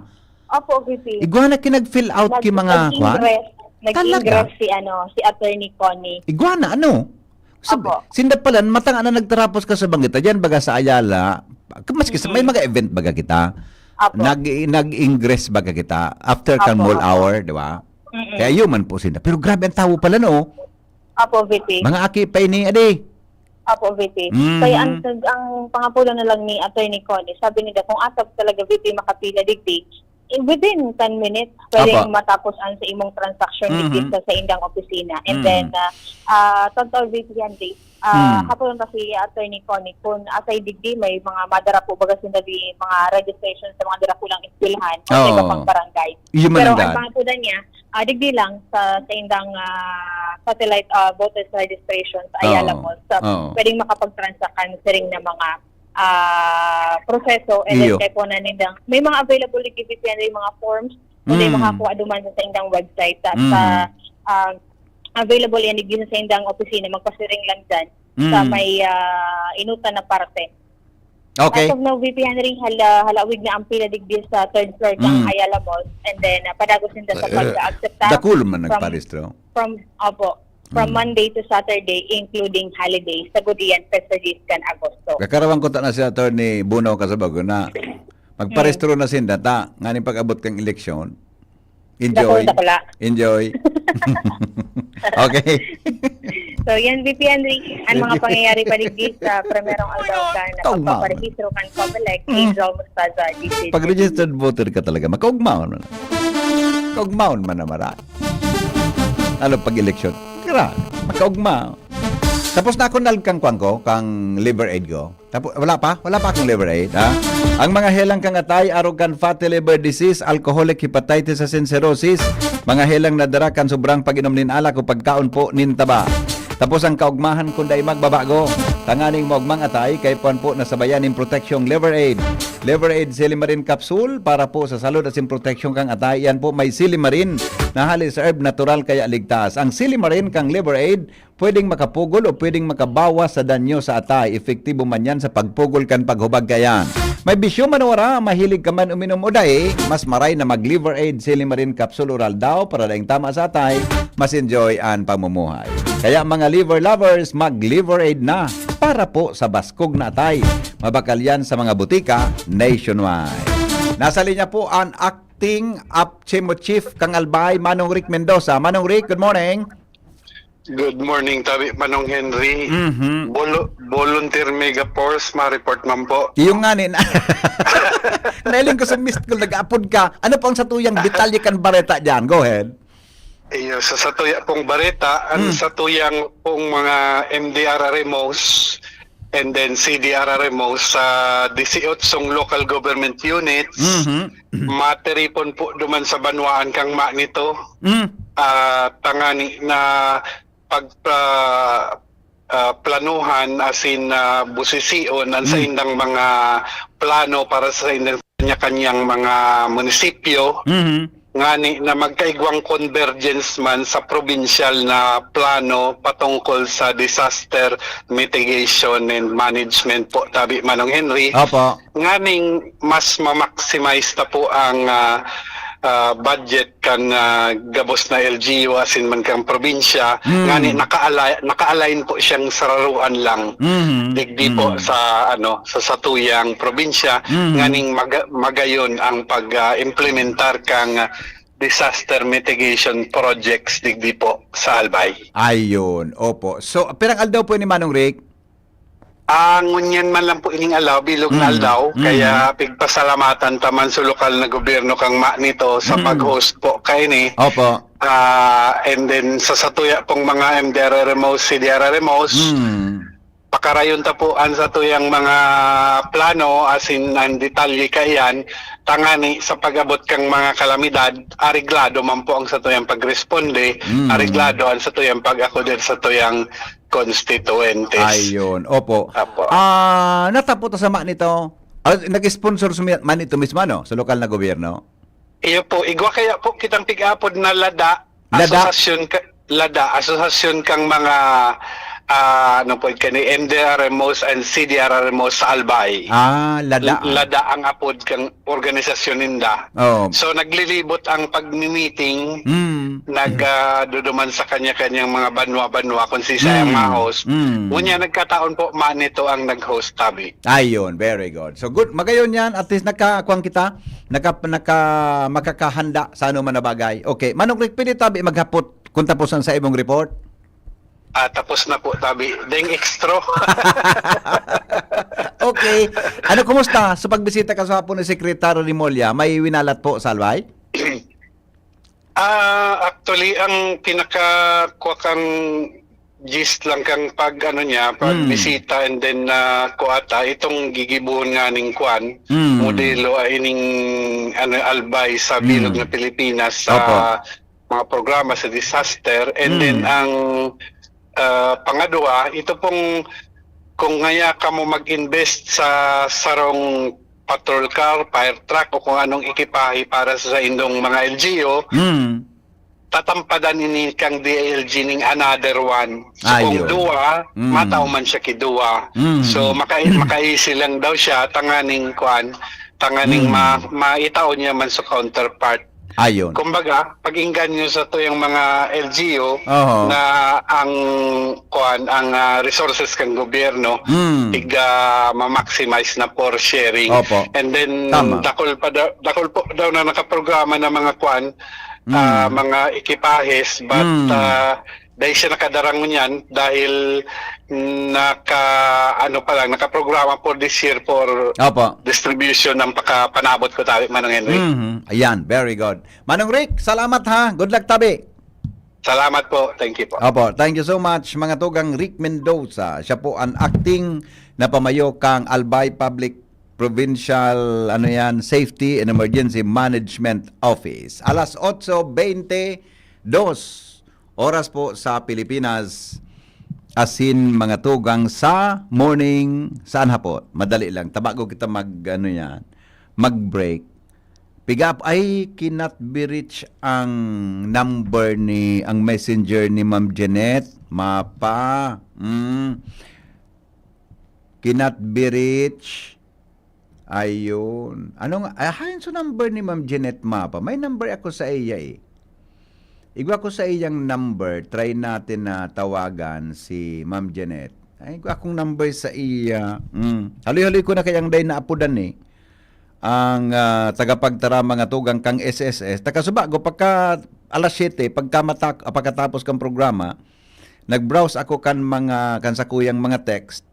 Opo, V P. Igwa na kinag-fill out Nag-, ki mga kwan? nag-ingress, Talaga? nag-ingress si, ano, si Attorney Connie. Igwa na, ano? Sab-, Opo. sinda pala, matang ana nagtarapos ka sa banggit, diyan baga sa Ayala, maski sa, may Mm. mga event baga kita, Opo. nag-, nag-ingress baga kita after kan Opo, mall opo. hour, di ba? Mm-mm. Kaya yun man po sinda. Pero grabe ang tao pala, no? Apo, V P. Mga aki pa ini, adi. Apo, V P. Mhm. Kaya ang, ang pangapulo na lang ni Attorney Connie, sabi nila, kung asap talaga, V P, makapila digdi, eh, within ten minutes, pwedeng Apo. matapos ang sa imong transaction Mhm. digdi sa, sa indang opisina. And Mhm. then, ah, ah, totoo, V P Henry, ah, Hmm. hapon pa si Attorney Connie, kung asay digdi, may mga madara po baga sinda di mga registration sa mga darakulang eskwelahan o sa iba Oo. pang barangay. Iyo man Pero ang ang daan. pangapudan niya, ah, digdi lang sa, sa indang, ah, satellite, ah, voters registration sa Ayala Oo. Mall. So, Oo. pwedeng makapag-transact kan siring na mga, ah, proseso and then Iyo. kay po na nindang, may mga available digdi, V P Henry, mga forms, kung may Mm. makakuha duman sa, sa indang website, sa, sa, Mm. ah, available yan digdi sa indang opisina, magpasiring lang dyan sa Mm. may, ah, inutan na parte. Okay. As of now, V P Henry, hala-, halawig na ang pila digdi sa third floor ng Mm. Ayala Mall. And then, ah, padagos ninda sa Eh, pag-accept ta dakul man from, nagparehistro. from, opo, from Mm. Monday to Saturday, including holidays. Sagkod iyan, Fiesta Days kan Agosto. Kakarawan ko ta na si Attorney Buno Kasabago na magparehistro Mm. na sinda ta, nganing pag-abot kang eleksyon. Enjoy. Dakul, dakula. Enjoy. Okay. So, yan, V P Henry, ang mga Sige. pangyayari pa digdi sa primerong aldaw kan Kaugmaon. pagpaparehistro kan Comelec, Mm. Angel Mostaza, G C. Pag registered voter ka talaga, makaugmaon man. Kaugmaon man na mara. Lalo pag eleksyon. Grabe, makaugmaon. Tapos na ako nalkang kwan ko, kang liver aid ko. Tapo-, wala pa? Wala pa akong liver aid, ha? Ang mga helang kang atay, arog kan fatty liver disease, alcoholic hepatitis asin cirrhosis, mga helang nadara kan sobrang pag-inom nin alak o pagkaon po nin taba. Tapos ang kaugmahan kun dai magbabago, tanganing maugmang atay, kay puan po nasabayan nin proteksyong liver aid. Liver aid Silimarin Capsule para po sa salud asin proteksyon kang atay. Yan po may silimarin na hali sa herb natural kaya ligtas. Ang silimarin kang liver aid pwedeng makapugol o pwedeng makabawas sa danyo sa atay. Epektibo man yan sa pagpugol kan paghubag kayan. May bisyo man o wara, mahilig ka man uminom o dai, mas maray na mag-Liver Aid Silimarin Capsule Oral daw para daing tama sa atay, mas enjoy an pamumuhay. Kaya mga liver lovers, mag-Liver Aid na para po sa baskog na atay. Mabakal yan sa mga butika nationwide. Nasa linya po an acting APCHEMO chief kang Albay, Manong Rick Mendoza. Manong Rick, good morning. Good morning, tabi Manong Henry. Mhm. Bolo-, volunteer Mega Force, ma-report man po. Iyo nga ni na. Nahiling ko sa missed call, nag-aapod ka. Ano po ang satuyang detalye kan bareta diyan? Go ahead. Iyo, sa satuya pong bareta, ang Hmm. satuyang pong mga M D R R M Os, and then C D R R M Os sa dieciocho local government units, Mhm. matiripon po duman sa banwaan kang ma nito. Mm. Ah, tangani na pag, ah, ah, planuhan, as in, ah, busision ang Mm. saindang mga plano para sa saindang kanya-kanyang mga munisipyo. Mhm. Ngani na magkaigwang convergence man sa probinsyal na plano patungkol sa disaster mitigation and management po, tabi Manong Henry. Opo. Nganing mas ma-maximize ta po ang, ah, ah, budget kan, ah, gabos na L G U asin man kang probinsya, Hmm. ngani naka-align, naka-align po siyang sararuan lang. Mhm. Digdi po Mhm. sa, ano, sa satuyang probinsya, Mhm. nganing maga-, magayon ang pag, ah, implementar kang, ah, disaster mitigation projects digdi po sa Albay. Ayun, opo. So, pirang aldaw po ni Manong Rick? Ah, ngunyan man lang po ining aldaw, bilog na Mm, aldaw, mm. kaya pigpasalamatan ta man sa lokal na gobyerno kang ma nito sa Mm. pag-host po kaini. Opo. Ah, and then sa satuya pong mga M D R R M Os, C D R R M Os, Mm. pakarayon ta po ang satuyang mga plano, as in, ang detalye kaiyan, tangani sa pag-abot kang mga kalamidad, areglado man po ang satuyang pagresponde, Mm. areglado ang satuyang pag-akudir satuyang constituentes. Ayun, opo. Apo. Ah, natapot sa ma nito, ah, nag-sponsor sumi-, man ito mismo, ano, sa lokal na gobyerno? Iyo po, igwa kaya po kitang pig-apod na lada, Lada? asosasyon ka, lada, asosasyon kang mga, ah, ano po, kani M D R M Os and C D R R M Os sa Albay. Ah, lada, L-, ah. lada ang apod kang organisasyon ninda. Oo. So, naglilibot ang pagmi-meeting, Mm. nag, ah, duduman sa kanya-kanyang mga banwa-banwa kung si Sayang Mm. ma-host. Mm. Ngunyan, nagkataon po, ma nito ang nag-host, tabi. Ayun, very good. So, good. Magayon yan. At least, nakakuwang kita. Naka-, naka-, makakahanda sa ano man na bagay. Okay. Manong Rick, pwede tabi maghapot kung tapos ang sa imong report? Ah, tapos na po, tabi. Deng extra. Okay. Ano, kumusta sa pagbisita ka sa hapon ni Secretary Remulla? May winalat po sa Albay? Ah, actually, ang pinaka, kuha kang gist lang kang pag, ano niya, pag Mm. bisita and then, ah, kuha ta, itong gigibuhon nga ning kuan, Mm. modelo, ah, ining, ano, Albay sa bilog Mm. na Pilipinas sa Opo. mga programa sa disaster. And then, Mm. ang, ah, pangadwa, ito pong, kung ngaya kamo mag-invest sa sarong patrol car, fire truck, o kung anong ekipahe para sa indong mga L G U, Mm. tatampadan ini kang D I L G ning another one. So, kung Ayun. duwa, Mm. matao man siya ki duwa. Mm. So, maka-, maka-easy lang daw siya, tanganing kuan, tanganing Mm. ma-, maitao niya man sa counterpart. Ayun. Kumbaga, pag-inggan nyo sa tuyang mga L G U Oho. na ang, kuan, ang, ah, resources kang gobyerno, Mm. tig, ah, ma-maximize na for sharing. Opo. And then, Tama. dakul pa daw, dakul po daw na nakaprograma na mga kuan, Mm. ah, mga ekipahes, but, Mm. ah, dahil siya nakadarang niyan, dahil naka, ano pa lang, nakaprograma for this year for Opo. distribution ng pakapanabot ko tayo, Manong Henry. Mhm. Ayan, very good. Manong Rick, salamat ha. Good luck tabi. Salamat po. Thank you po. Opo, thank you so much, mga tugang. Rick Mendoza, siya po ang acting na pamayo kang Albay Public Provincial, ano yan, Safety and Emergency Management Office. Alas otso bente dos oras po sa Pilipinas, asin mga tugang sa morning, saan hapot? Madali lang, tabago kita mag, ano yan, mag-break. Piga ap-, ay, cannot be reach ang number ni, ang messenger ni Ma'am Jeanette. Mapa. Mm. Cannot be reach. Ayun. Ano nga? Ah, hain so number ni Ma'am Jeanette Mapa. May number ako sa iya eh. Igwa ko sa iyang number. Try natin na tawagan si Ma'am Jeanette. Ay, igwa akong number sa iya. Mm. Haloy-haloy ko na kayang day naapodan eh. Ang, ah, tagapagtara mga tugang kang S S S. Takasubago, pagka alas siyete, pagka matak-, ah, pagkatapos kang programa, nag-browse ako kan mga, kan sakuyang mga text.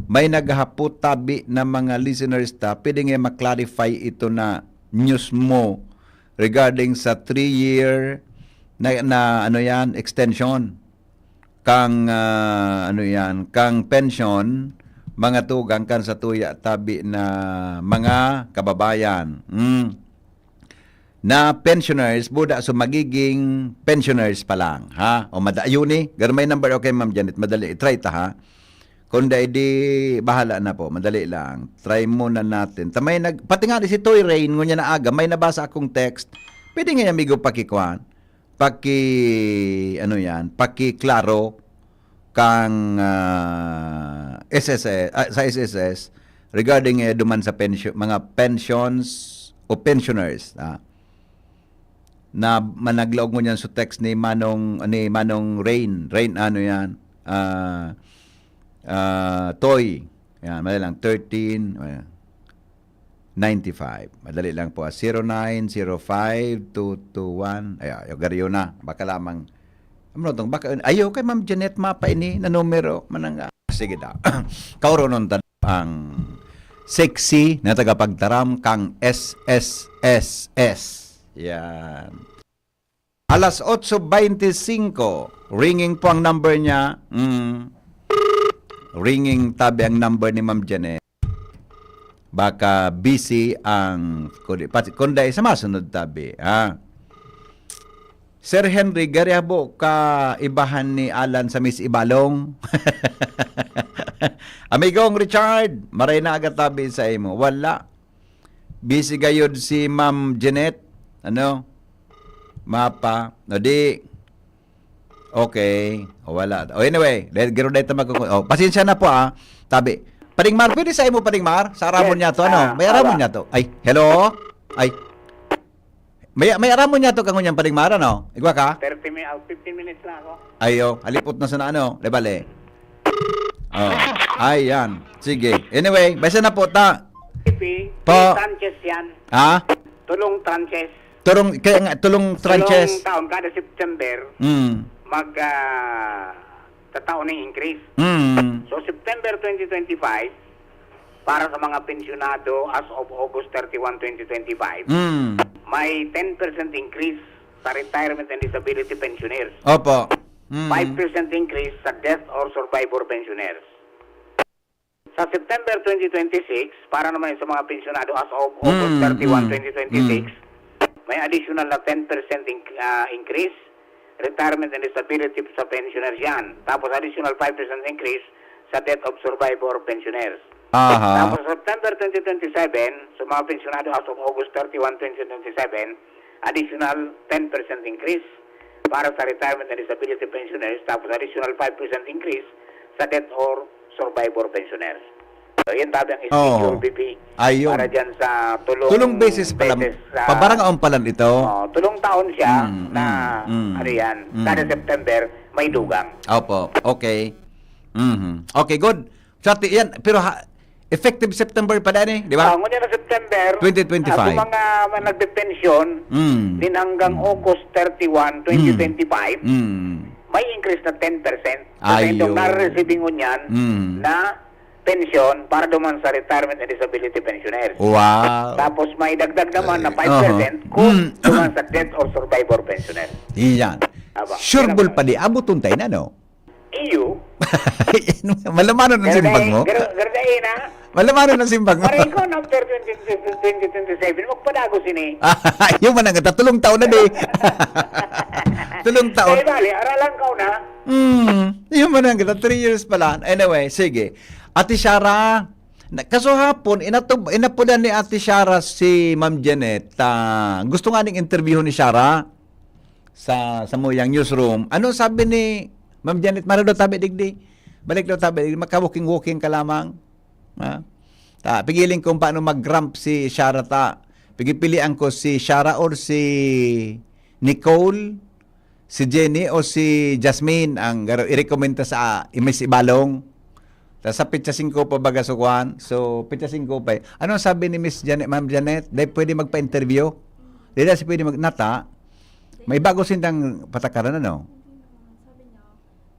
May naghapot tabi na mga listeners ta, pwede nga ma-clarify ito na news mo regarding sa three-year na, na ano yan, extension. Kang, ah, ano yan, kang pension, mga tugang kan sa tuya tabi na mga kababayan. Mm. Na pensioners, buda, so magiging pensioners pa lang, ha? O mada-, yun eh. Garo may number, okay, Ma'am Janet, madali. I-try ta, ha? Kung dai di, bahala na po. Madali lang. Try muna natin. Ta may nag-, pati nga si Toy Rain, ngunya na aga, may nabasa akong text. Pwede nga, amigo, pakikuan. Paki, ano yan, pakiklaro kang, ah, S S S, ah, sa S S S regarding, eh, duman sa pensyo-, mga pensions o pensioners, ah, na managlaog mo niyan sa text ni Manong, ni Manong Rain. Rain, ano yan? Ah, ah, Toy. Yan, madali lang. Thirteen, ayan. Ninety-five. Madali lang po, ah. Zero nine zero five two two one. Ay, ay, garyo na. Baka lamang, ano tong, baka, ayo kay Ma'am Jeanette Mapa ini na numero. Manang, ah, sige daw. Kauronon ta ang sexy na tagapagtaram kang S S S S. Yan. Alas otso bente singko, ringing po ang number niya. Mm. Ringing tabi ang number ni Ma'am Janet. Baka busy ang, kundi, pati, kundi sa masunod tabi, ha? Sir Henry, gari habo ka ibahan ni Alan sa Miss Ibalong. Amigong Richard, maray na aga tabi sa imo. Wala. Busy gayod si Ma'am Jeanette. Ano? Mapa. O di. Okay. O, wala. O, anyway. Dahil garo dahil ta magkuku-, o, pasensya na po, ah. Tabi. Pading Mar, pwede sa imo, Pading Mar? Sa aramon Yes, niya to, ano? ah, May aramon ala. niya to. Ay, hello? Ay. May, may aramon niya to, kangunyan, Pading Mar, ano? Igwa ka? Thirty mi-, ah, fifteen minutes lang ako. Ayo, halipot na sana, ano? Di bale. Oh, ayan. Sige. Anyway, basta na po ta. P P, Po. Sanchez yan. Ha? Tulong tranches. Tulong, kaya nga, tulong tranches. Tulong taon, kada September, Mm. mag, ah, Tatao na increase. Mm. So, September twenty twenty-five, para sa mga pensyonado as of August thirty-one, twenty twenty-five, Mm. may ten percent increase sa retirement and disability pensioners. Opo. Mm. Five percent increase sa death or survivor pensioners. Sa September twenty twenty-six, para naman sa mga pensyonado as of August Mm, thirty-one, mm, twenty twenty-six, may additional na ten percent inc- ah, increase, retirement and disability sa pensioners yan. Tapos additional five percent increase sa death of survivor pensioners. Aha. Tapos September twenty twenty-seven, sa mga pensyonado as of August thirty-one, twenty twenty-seven, additional ten percent increase para sa retirement and disability pensioners, tapos additional five percent increase sa death or survivor pensioners. So, yan tabi ang schedule, Oo. B P, Ayun. para dyan sa tulong, Tulong beses pala. beses sa, Pabarangaon pala ito. Oh, tulong taon siya Mm, na, mm, mm. ano yan, Mm. kada September, may dugang. Opo. Okay. Mhm. Okay, good. So, ati, yan. Pero ha, effective September pa dyan eh, di ba? Ah, ngunyan na September, Twenty twenty-five. ah, kung mga, mga nagpepensyon, Mm. din hanggang Mm. August thirty-one, twenty twenty-five, Mm. may increase na ten percent. Ayun. Sa itong nare-receive ngunyan Mm. na pensyon para duman sa retirement and disability pensioners. Wow. Tapos may dagdag naman na Ay, five percent aha. kung Mm. duman sa death or survivor pensioner. Iyan. Aba, Sure yan ball ang- pa di. Abuton tayo na, no? Iyo. Malamanon ang simbag mo. Gardain, ha? Malamanon ang simbag mo. Para ikaw na after twenty, twenty twenty-seven, magpadagos ini. Yung man ang tatulong taon na di. Tulong taon. Ay, bali, aralan ka na. Hmm, yung man ang kita, three years pala. Anyway, sige. Ate Shara, na, kaso hapon, inatub, inapudan ni Ate Shara si Ma'am Janet. Ah, gusto nga ning interviewon ni Shara sa, sa Muyang Newsroom. Ano sabi ni Ma'am Janet? Mara daw tabi digdi. Balik daw tabi digdi. Maka-walking-walking ka lamang. Ha? Ta, pigiling kung paano mag-ramp si Shara ta. Pigipilian ko si Shara or si Nicole, si Jenny o si Jasmine ang garo-, i-recommend ta sa Miss Ibalong. Ta sa petsa singko pa baga so kwan. So, petsa singko pa eh. Ano sabi ni Miss Janet, Ma'am Janet? Dahil pwede magpa-interview? Di na si pwede mag-, nata? May bago sindang patakaran, ano? Sabi niya,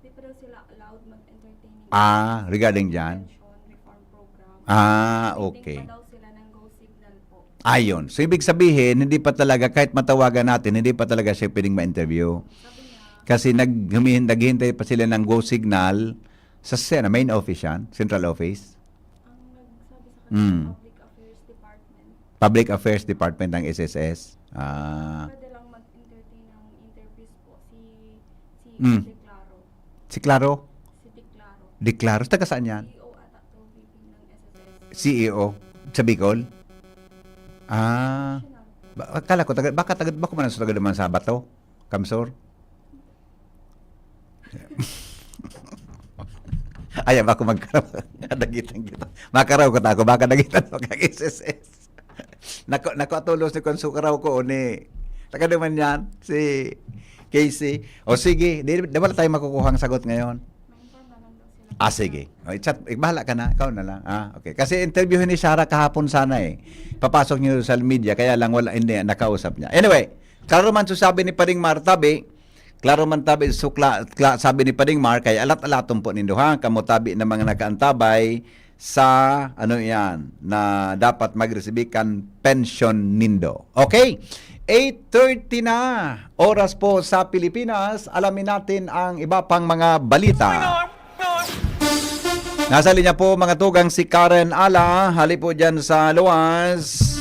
di pa daw sila allowed mag-entertain ng Ah, regarding dyan? pension reform program. Ah, Waiting okay. pa daw sila ng go signal po. Ayun. So, ibig sabihin, hindi pa talaga, kahit matawagan natin, hindi pa talaga siya pwedeng ma-interview. Sabi niya, Kasi nag, humihin-, naghihintay pa sila ng go signal sa Sena, main office yan, central office. ang nagsabi sa Mm. kanya, Public Affairs Department. Public Affairs Department ng S S S. Ah, Pwede lang mag-entertain ng interviews po si, si Mm. Ate Claro. si Claro? Si Ate Claro. Di Claro? Taga saan yan? C E O ata to, V P ng S S S. C E O? Sa Bicol? Ah, Siya na. ba, akala ko, taga, baka taga, baka man sa taga naman sa Bato? Kamsor? Ayan, bako magkaraw. Dagitan kita. Makaraw ko ta ako, baka dagitan mo kag S S S. Nako, nako, atulos ni Konsukaraw ko, ni, taga naman yan, si Casey. O sige, di, di wala tayong makukuhang sagot ngayon. Ma-inform na lang daw sila. Ah, sige. O, i-chat, eh, bahala ka na. Ikaw na lang. Ah, okay. Kasi interviewin ni Shara kahapon sana eh. Papasok niyo sa social media, kaya lang wala, hindi, nakausap niya. Anyway, klaro man so sabi ni Paring Mar, tabi, klaro man tabi, so kla, kla, sabi ni Paring Mar, kaya alat-alaton po nindo ha, kamo tabi na mga nakaantabay sa, ano yan, na dapat mag-receive kan pension nindo. Okay? Eight thirty na, oras po sa Pilipinas. Alamin natin ang iba pang mga balita. Nasa linya po, mga tugang, si Karen Ala. Hali po dyan sa luwas.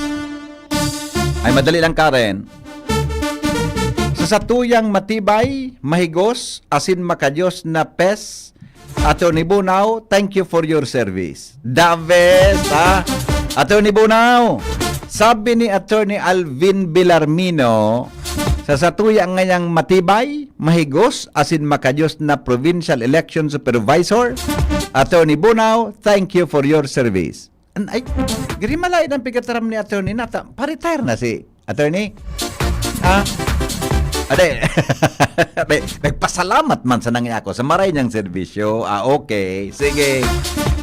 Ay, madali lang, Karen. Sa satuyang matibay, mahigos, asin makadios na pes, Attorney Bunao, thank you for your service. The best, ha? Attorney Bunao, sabi ni Attorney Alvin Villarmino, sa satuya ngayang matibay, mahigos, asin makadios na Provincial Election Supervisor, Attorney Bunao, thank you for your service. An-, ay, giri malain ang pigataram ni Attorney Nata. Pa-retire na si Attorney. Ha? Ade. Ade, nagpasalamat man sa nangya ako sa maray niyang serbisyo. Ah, okay. Sige.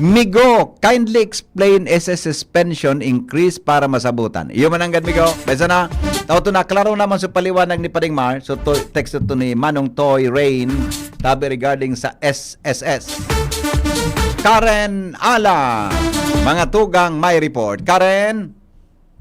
Migo, kindly explain S S S pension increase para masabutan. Iyo man ang gad, Migo. Besa na, tao to na, klaro naman sa paliwanag ni Paring Mar. So, to, text to ni Manong Toy Rain. tabi regarding sa S S S. Karen Ala, mga tugang may report. Karen?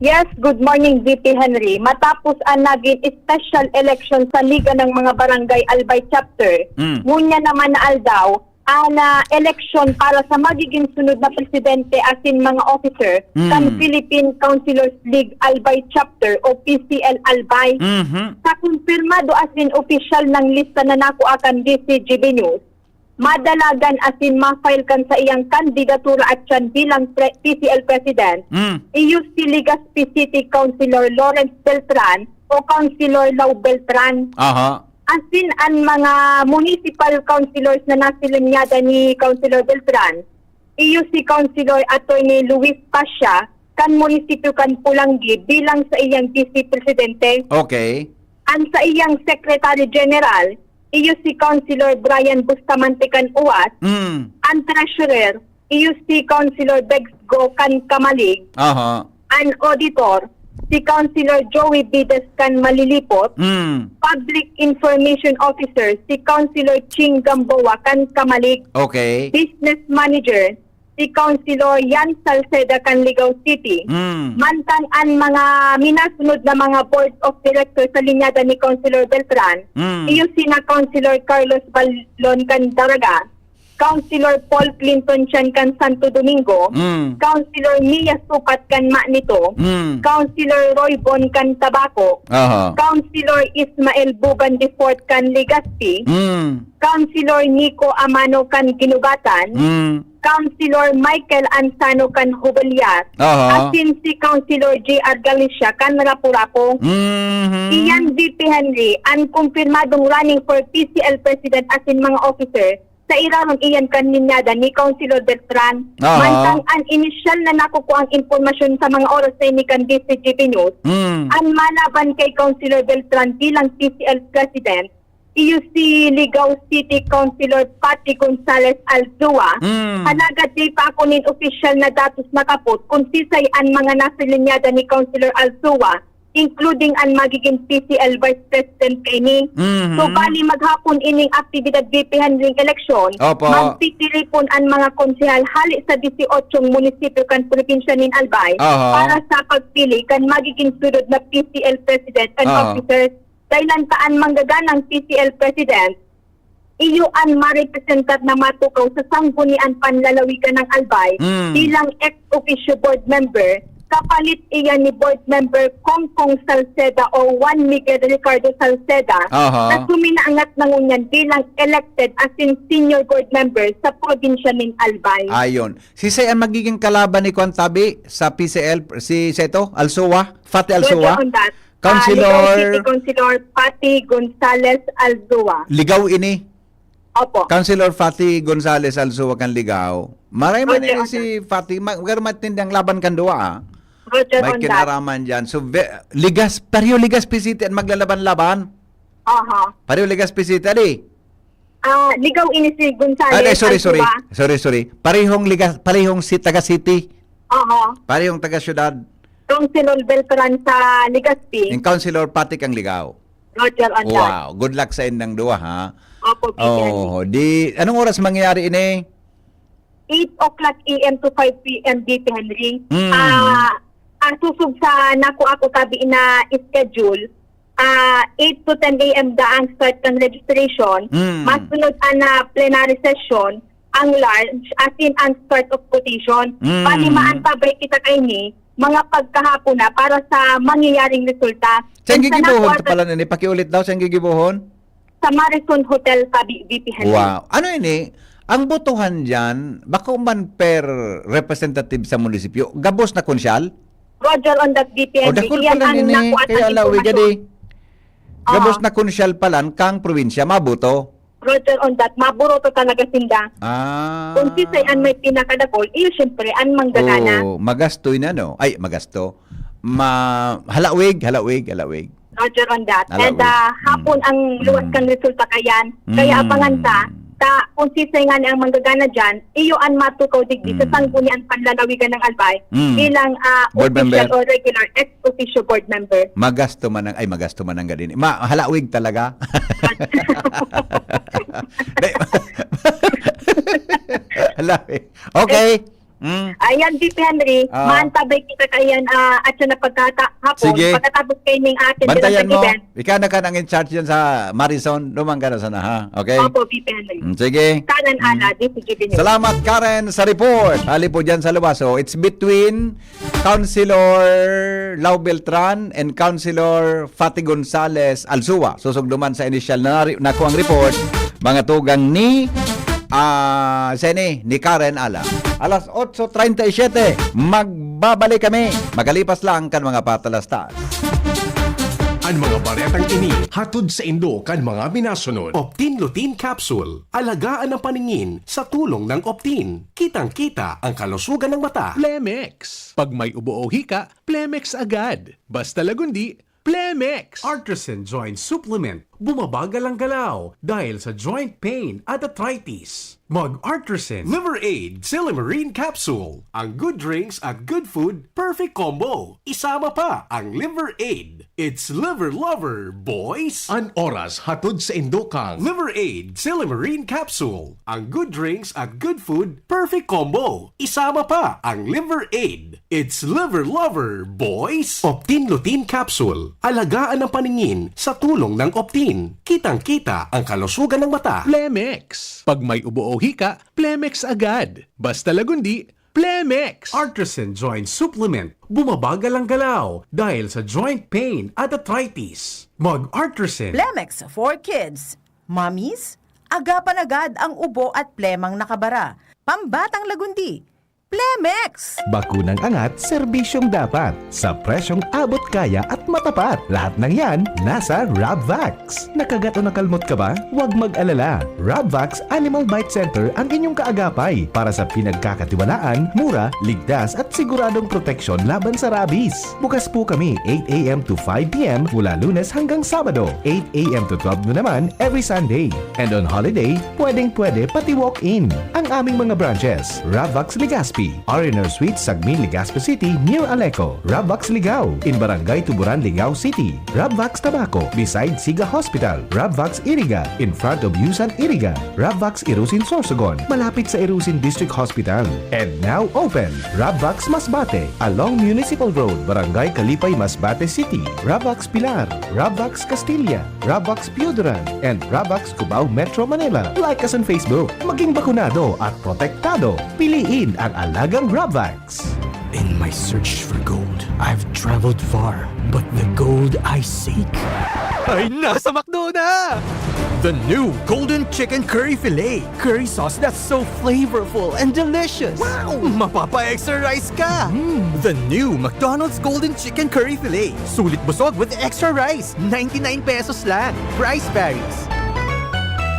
Yes, good morning, V P Henry. Matapos ang naging special election sa Liga ng mga Barangay Albay Chapter, Mm. ngunyan naman na aldaw, ang, ah, eleksyon para sa magiging sunod na presidente asin mga officer Mm. kan Philippine Councilors League Albay Chapter o P C L Albay. Mhm. Sa kumpirmado asin opisyal nang lista na nakua kan D C G B News, madalagan asin ma-file kan saiyang kandidatura at siyan bilang pre-, P C L President, Mm. iyo si Legazpi City Councilor Lawrence Beltran o Councilor Lau Beltran. Aha. Asin an mga municipal councilors na nasa linyada ni Councilor Beltran, iyo si Councilor Attorney Luis Pasha kan munisipyo kan Polangui bilang saiyang D C Presidente. Okay. An saiyang Secretary General, iyo si Councilor Brian Bustamante kan Uwas. Mm. An Treasurer, iyo si Councilor Begs Go kan Camalig. Aha. An Auditor, si Councilor Joey Vides kan Malilipot. Mm. Public Information Officer, si Councilor Ching Gamboa kan Camalig. Okay. Business Manager, si Councilor Yan Salceda kan Ligao City. Mm. Mantang an mga minasunod na mga Board of Directors sa linyada ni Councilor Beltran, Mm. iyo sina Councilor Carlos Balon kan Daraga, Councilor Paul Clinton Chan kan Santo Domingo, Mm. Councilor Mia Supat kan Manito, Mm. Councilor Roy Bon kan Tabaco, Aha. Councilor Ismael Bugan de Fort kan Legazpi, Mm. Councilor Nico Amano kan Guinobatan, Mm. Councilor Michael Anzano kan Jubilear, Aha. asin si Councilor J R Galicia kan Rapu-Rapu. Mhm. Iyan, V P Henry, an kumpirmadong running for P C L President asin mga officer, sa irarom iyan kan linyada ni Councilor Beltran. Aha. Mantang an inisyal na nakukuang impormasyon sa mga oras na ini kan D C G B News, Mm. an malaban kay Councilor Beltran bilang P C L President, iyo si Ligao City Councilor Patty Gonzales Alzua. Mm. Alagad di pa ako nin opisyal na datos nakapot kun sisay an mga nasa linyada ni Councilor Alzua, including an magiging P C L Vice President kaini. Mhm. So, bali maghapon ining aktibidad, V P Henry, ning eleksyon, Opo. magtitiripon an mga konsehal hali sa dieciocho munisipyo kan probinsya nin Albay Aha. para sa pagpili kan magiging sunod na P C L President and Aha. officers. Dahilan ta an manggaganang P C L President, iyo an marepresentar na matukaw sa Sangguniang Panlalawigan ng Albay Mm. bilang ex officio board member, kapalit iyan ni Board Member Kongkong Salceda o Juan Miguel Ricardo Salceda, Aha. na suminaangat na ngunyan bilang elected asin senior board member sa probinsya nin Albay. Ayon. Sisay an magiging kalaban ni Kwan Tabi sa P C L, si Seto Alsoa? Fati Alsoa? Roger on that. Councilor Ah, Ligao City Councilor Patty Gonzales Alzua. Ligao ini? Opo. Councilor Fati Gonzales Alzua kan Ligao. Maray man Roger ini on si that. Fati, ma-, pero matindang laban kan duwa, ah. Roger May on that. kinaraman dyan. So, ve-, Ligas, pareho Legazpi City an maglalaban-laban. Aha. Pareho Legazpi City, ali? Ah, Ligao ini si Gonzales Ah, di, sorry, sorry. Alzua. Sorry, sorry. Parehong Ligas, parehong si taga City. Aha. Parehong taga syudad. Councilor Beltran sa Legazpi. Yung Councilor Fati kan Ligao. Roger on that. Wow, good luck sa indang duwa, ha? Opo, V P Henry. Oh, di, anong oras mangyayari ini? Eight o'clock A M to five P M, V P Henry. Mm. Ah, ah, susog sa nako ako tabi na schedule, ah, eight to ten A M da ang start ng registration. Mm. Masunod ang, ah, plenary session, ang launch, asin ang start of quotation. Mm. Bali, maantabay kita kaini, mga pagkahapon na para sa mangyayaring resulta. Saan And sa gigibohon nakuha ta pala nini? Pakiulit daw, saan gigibohon? Sa Marison Hotel, tabi, V P Henry. Wow. Ano ini? Ang botohan dyan, bako man per representative sa munisipyo, gabos na konsyal? Roger on that, V P Henry. O, dakul Iyan pala ang nini. nakuha Kaya tang alawi impormasyon. gadi. Gabos Oo. na konsyal palan kang probinsya, maboto. Roger on that. Maboto talaga sinda. Ah. Kung sisay an may pinakadakol, iyo, siyempre, an manggagana. Oo, magastoy na, no? Ay, magasto. Ma-, halawig, halawig, halawig. Roger on that. Halawig. And, ah, hapon Mm. ang luwas Mm. kan resulta kayan. Kaya Mm. abangan ta, ta, kung sisay nga ang manggagana dyan, iyo an matukaw digdi sa Mm. sangguniang panlalawigan ng Albay Mm. bilang, ah, Board official member. o regular ex officio board member. Magasto man ang, ay, magasto man ang gadini. Ma-, halawig talaga. Di-, halawig. Okay. Mm. Ayan, V P Henry, Ah. maantabay kita kayan, ah, at sa napagkata hapon, Sige. pagkatapos kayo ning atin Bantayan bilang mo. event. Ikaw na ka nang in charge yan sa Marison. Lumang ka na sana, ha? Okay? Opo, V P Henry. Mm, sige. Karen Mm. Ala, D C G B News. Salamat, Karen, sa report. Hali po dyan sa Luwaso. It's between Councilor Lau Beltran and Councilor Fatty Gonzales Alzua. Susugduman sa initial na, na kuang report, mga tugang ni, ah, Seni, ni Karen Ala. Alas otso treinta y siete, magbabalik kami. Magalipas lang kan mga patalastas. An mga baretang ini hatod saindo kan mga minasunod. Optin Lutein Capsule. Alagaan ang paningin sa tulong ng Optin. Kitang-kita ang kalusugan ng mata. Plemex. Pag may ubo o hika, Plemex agad. Basta Lagundi, Plemex. Artisan Joint Supplement. Bumabagal ang galaw dahil sa joint pain at arthritis. Mag Artisan Liver Aid Silymarin Capsule. Ang good drinks at good food, perfect combo. Isama pa ang Liver Aid. It's Liver Lover, boys! An oras hatod saindo kan Liver Aid Silymarin Capsule. Ang good drinks at good food, perfect combo. Isama pa ang Liver Aid. It's Liver Lover, boys! Optin Lutein Capsule. Alagaan ang paningin sa tulong ng Optin. Kitang-kita ang kalusugan ng mata. Plemex. Pag may ubo o hika, Plemex agad. Basta Lagundi, Plemex. Artisan Joint Supplement. Bumabagal ang galaw dahil sa joint pain at arthritis. Mag Artisan. Plemex for kids. Mommies, agapan agad ang ubo at plemang nakabara. Pambatang Lagundi, Plemex! Bakunang angat, serbisyong dapat. Sa presyong abot kaya at matapat. Lahat ng yan, nasa Rabvax. Nakagat o nakalmot ka ba? Huwag mag-alala. Rabvax Animal Bite Center ang inyong kaagapay para sa pinagkakatiwalaan, mura, ligtas at siguradong proteksyon laban sa rabies. Bukas po kami eight a m to five p m mula Lunes hanggang Sabado, eight a m to twelve noon naman every Sunday. And on holiday, pwedeng-pwede pati walk-in. Ang aming mga branches, Rabvax Legazpi, R and R Suite, Sagmin, Legazpi City, near Aleco. Rabvax Ligao, in Barangay Tuburan, Ligao City. Rabvax Tabaco, beside Siga Hospital. Rabvax Iriga, in front of Yusan Iriga. Rabvax Irusin Sorsogon, malapit sa Irusin District Hospital. And now open, Rabvax Masbate, along Municipal Road, Barangay Kalipay, Masbate City. Rabvax Pilar, Rabvax Castilla, Rabvax Pioduran, and Rabvax Cubao, Metro Manila. Like us on Facebook. Maging bakunado at protektado. Piliin ang alagang Rabvax. In my search for gold, I've traveled far, but the gold I seek ay nasa McDo na! The new Golden Chicken Curry Filet. Curry sauce that's so flavorful and delicious. Wow! Mapapa-extra rice ka! Mm. The new McDonald's Golden Chicken Curry Filet. Sulit busog with extra rice. Ninety-nine pesos lang. Price varies.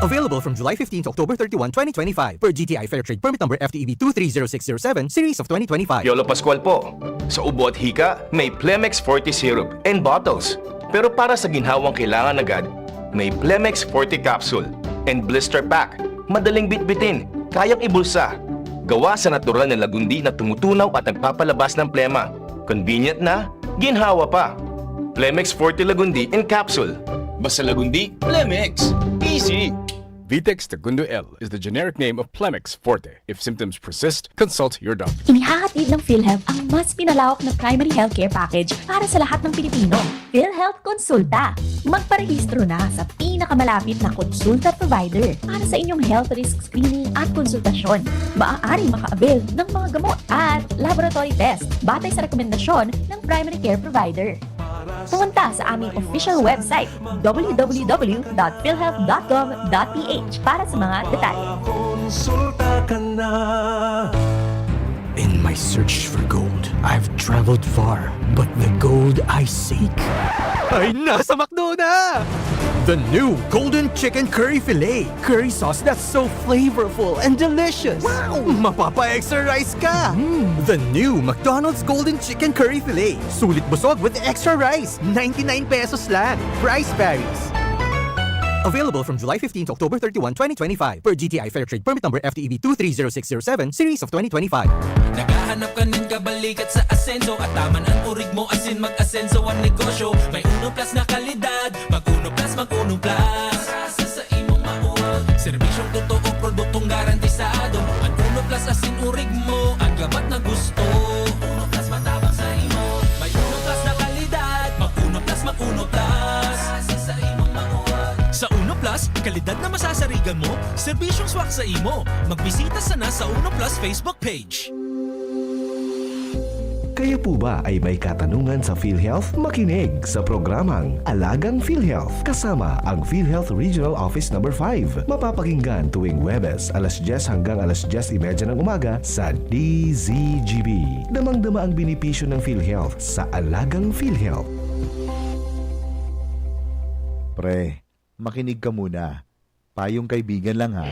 Available from July fifteen to October thirty-one, twenty twenty-five, per G T I Fair Trade Permit Number F T E B two three zero six zero seven, Series of twenty twenty-five. Piolo Pascual po. Sa ubo at hika, may Plemex Forte Syrup in bottles. Pero para sa ginhawang kailangan agad, may Plemex Forte Capsule and Blister Pack. Madaling bitbitin, kayang ibulsa. Gawa sa natural na lagundi na tumutunaw at nagpapalabas ng plema. Convenient na, ginhawa pa. Plemex Forte Lagundi in capsule. Basta Lagundi, Plemex. Easy! Vitex Tagundo L is the generic name of Plemex Forte. If symptoms persist, consult your doctor. Inihahatid ng PhilHealth ang mas pinalawak na primary healthcare package para sa lahat ng Pilipino. PhilHealth Konsulta. Magparehistro na sa pinakamalapit na konsulta provider para sa inyong health risk screening at konsultasyon. Maaaring maka-avail ng mga gamot at laboratory test batay sa rekomendasyon ng primary care provider. Pumunta sa aming official website, w w w dot philhealth dot gov dot p h, para sa mga detalye. Konsulta ka na. In my search for gold, I've traveled far, but the gold I seek ay nasa McDo na! The new Golden Chicken Curry Filet. Curry sauce that's so flavorful and delicious. Wow! Mapapa-extra rice ka! Mm. The new McDonald's Golden Chicken Curry Filet. Sulit busog with extra rice. Ninety-nine pesos lang. Price varies. Available from July fifteen to October thirty-one, twenty twenty-five, per G T I Fair Trade Permit Number F T E B two three zero six zero seven, Series of twenty twenty-five. Naghahanap ka nin kabalikat sa asenso at taman an urig mo asin mag-asenso an negosyo. May Uno Plus na kalidad, mag Uno Plus, mag Uno Plus. Sa, sa, sa imong mauwag. Serbisyong totoo, produktong garantisado. An Uno Plus asin urig mo, an gabat na gusto. Uno Plus matabang sa imo. May Uno Plus na kalidad, mag Uno Plus, mag Uno Plus. Sa, sa imong mauwag. Sa Uno Plus, kalidad na masasarigan mo, serbisyong swak sa imo. Magbisita sana sa Uno Plus Facebook page. Kayo po ba ay may katanungan sa PhilHealth? Makinig sa programang Alagang PhilHealth kasama ang PhilHealth Regional Office Number five. Mapapakinggan tuwing Huwebes, alas dyes hanggang alas dyes y media ng umaga sa D Z G B. Damang-dama ang benepisyo ng PhilHealth sa Alagang PhilHealth. Pre, makinig ka muna. Payong kaibigan lang, ha.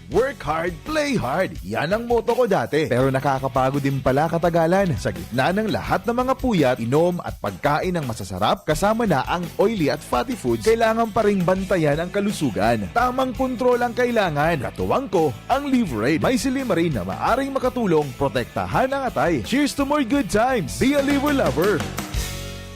Work hard, play hard. Yan ang motto ko dati. Pero nakakapagod din pala katagalan. Sa gitna ng lahat ng mga puyat, inom at pagkain ng masasarap, kasama na ang oily at fatty foods, kailangan pa ring bantayan ang kalusugan. Tamang kontrol ang kailangan. Katuwang ko, ang Liveraid. May silymarin na maaring makatulong protektahan ang atay. Cheers to more good times! Be a Liver Lover!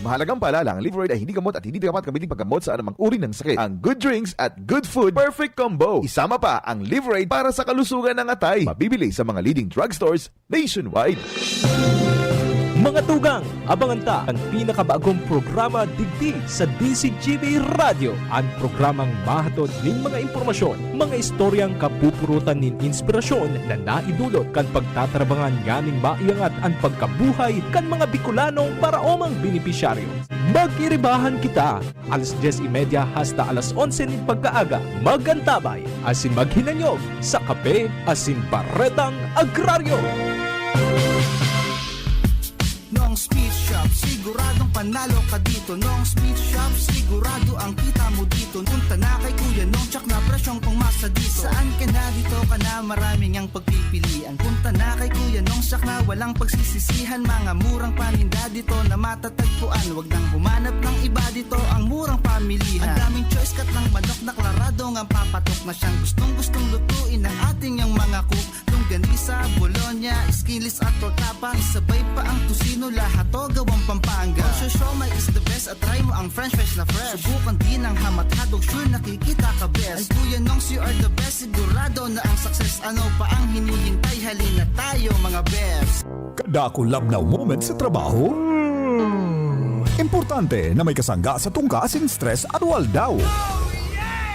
Mahalagang paalala, ang Liveraid ay hindi gamot at hindi dapat gamitin paggamot sa anumang uri ng sakit. Ang good drinks at good food, perfect combo. Isama pa ang Liveraid para sa kalusugan ng atay. Mabibili sa mga leading drugstores nationwide. Mga tugang, abangan ta an pinakabagong programa digdi sa D Z G B Radyo, an programang mahatod nin mga impormasyon, mga istoryang kapupurutan nin inspirasyon na naidulot kan pagtatarabangan nganing maiangat an pagkabuhay kan mga Bicolanong paraomang benepisyaryo. Mag-iribahan kita, alas dyes y media hasta alas onse nin pagkaaga. Mag-antabay asin maghinanyog sa Kape asin Baretang Agraryo. Nong's Meat Shop, siguradong panalo ka dito. Nong's Meat Shop, sigurado ang kita mo dito. Punta na kay Kuya Nong, tsak na presyong pangmasa dito. Saan ka na, dito ka na, marami ngang pagpipilian. Punta na kay Kuya Nong, tsak na walang pagsisisihan. Mga murang paninda dito na matatagpuan. Wag nang humanap ng iba, dito ang murang pamilihan. Ang daming choice, kat ng manok na klarado ngang papatok na siyang gustong-gustong lutuin ng ating yang mga cook. Longganisa, bologna, skinless at tortapa, isabay pa ang tocino, lahat to gawang Pampanga. Ang siomai is the best at try mo ang french fries na fresh. Subukan din ang ham at hotdog, sure nakikita ka best. Ang Kuya Nongs, you are the best, sigurado na ang success. Ano pa ang hinihintay? Halina tayo, mga best. Kada kulabnaw moment sa trabaho? Hmm. Importante na may kasangga sa tungka asin stress at waldaw.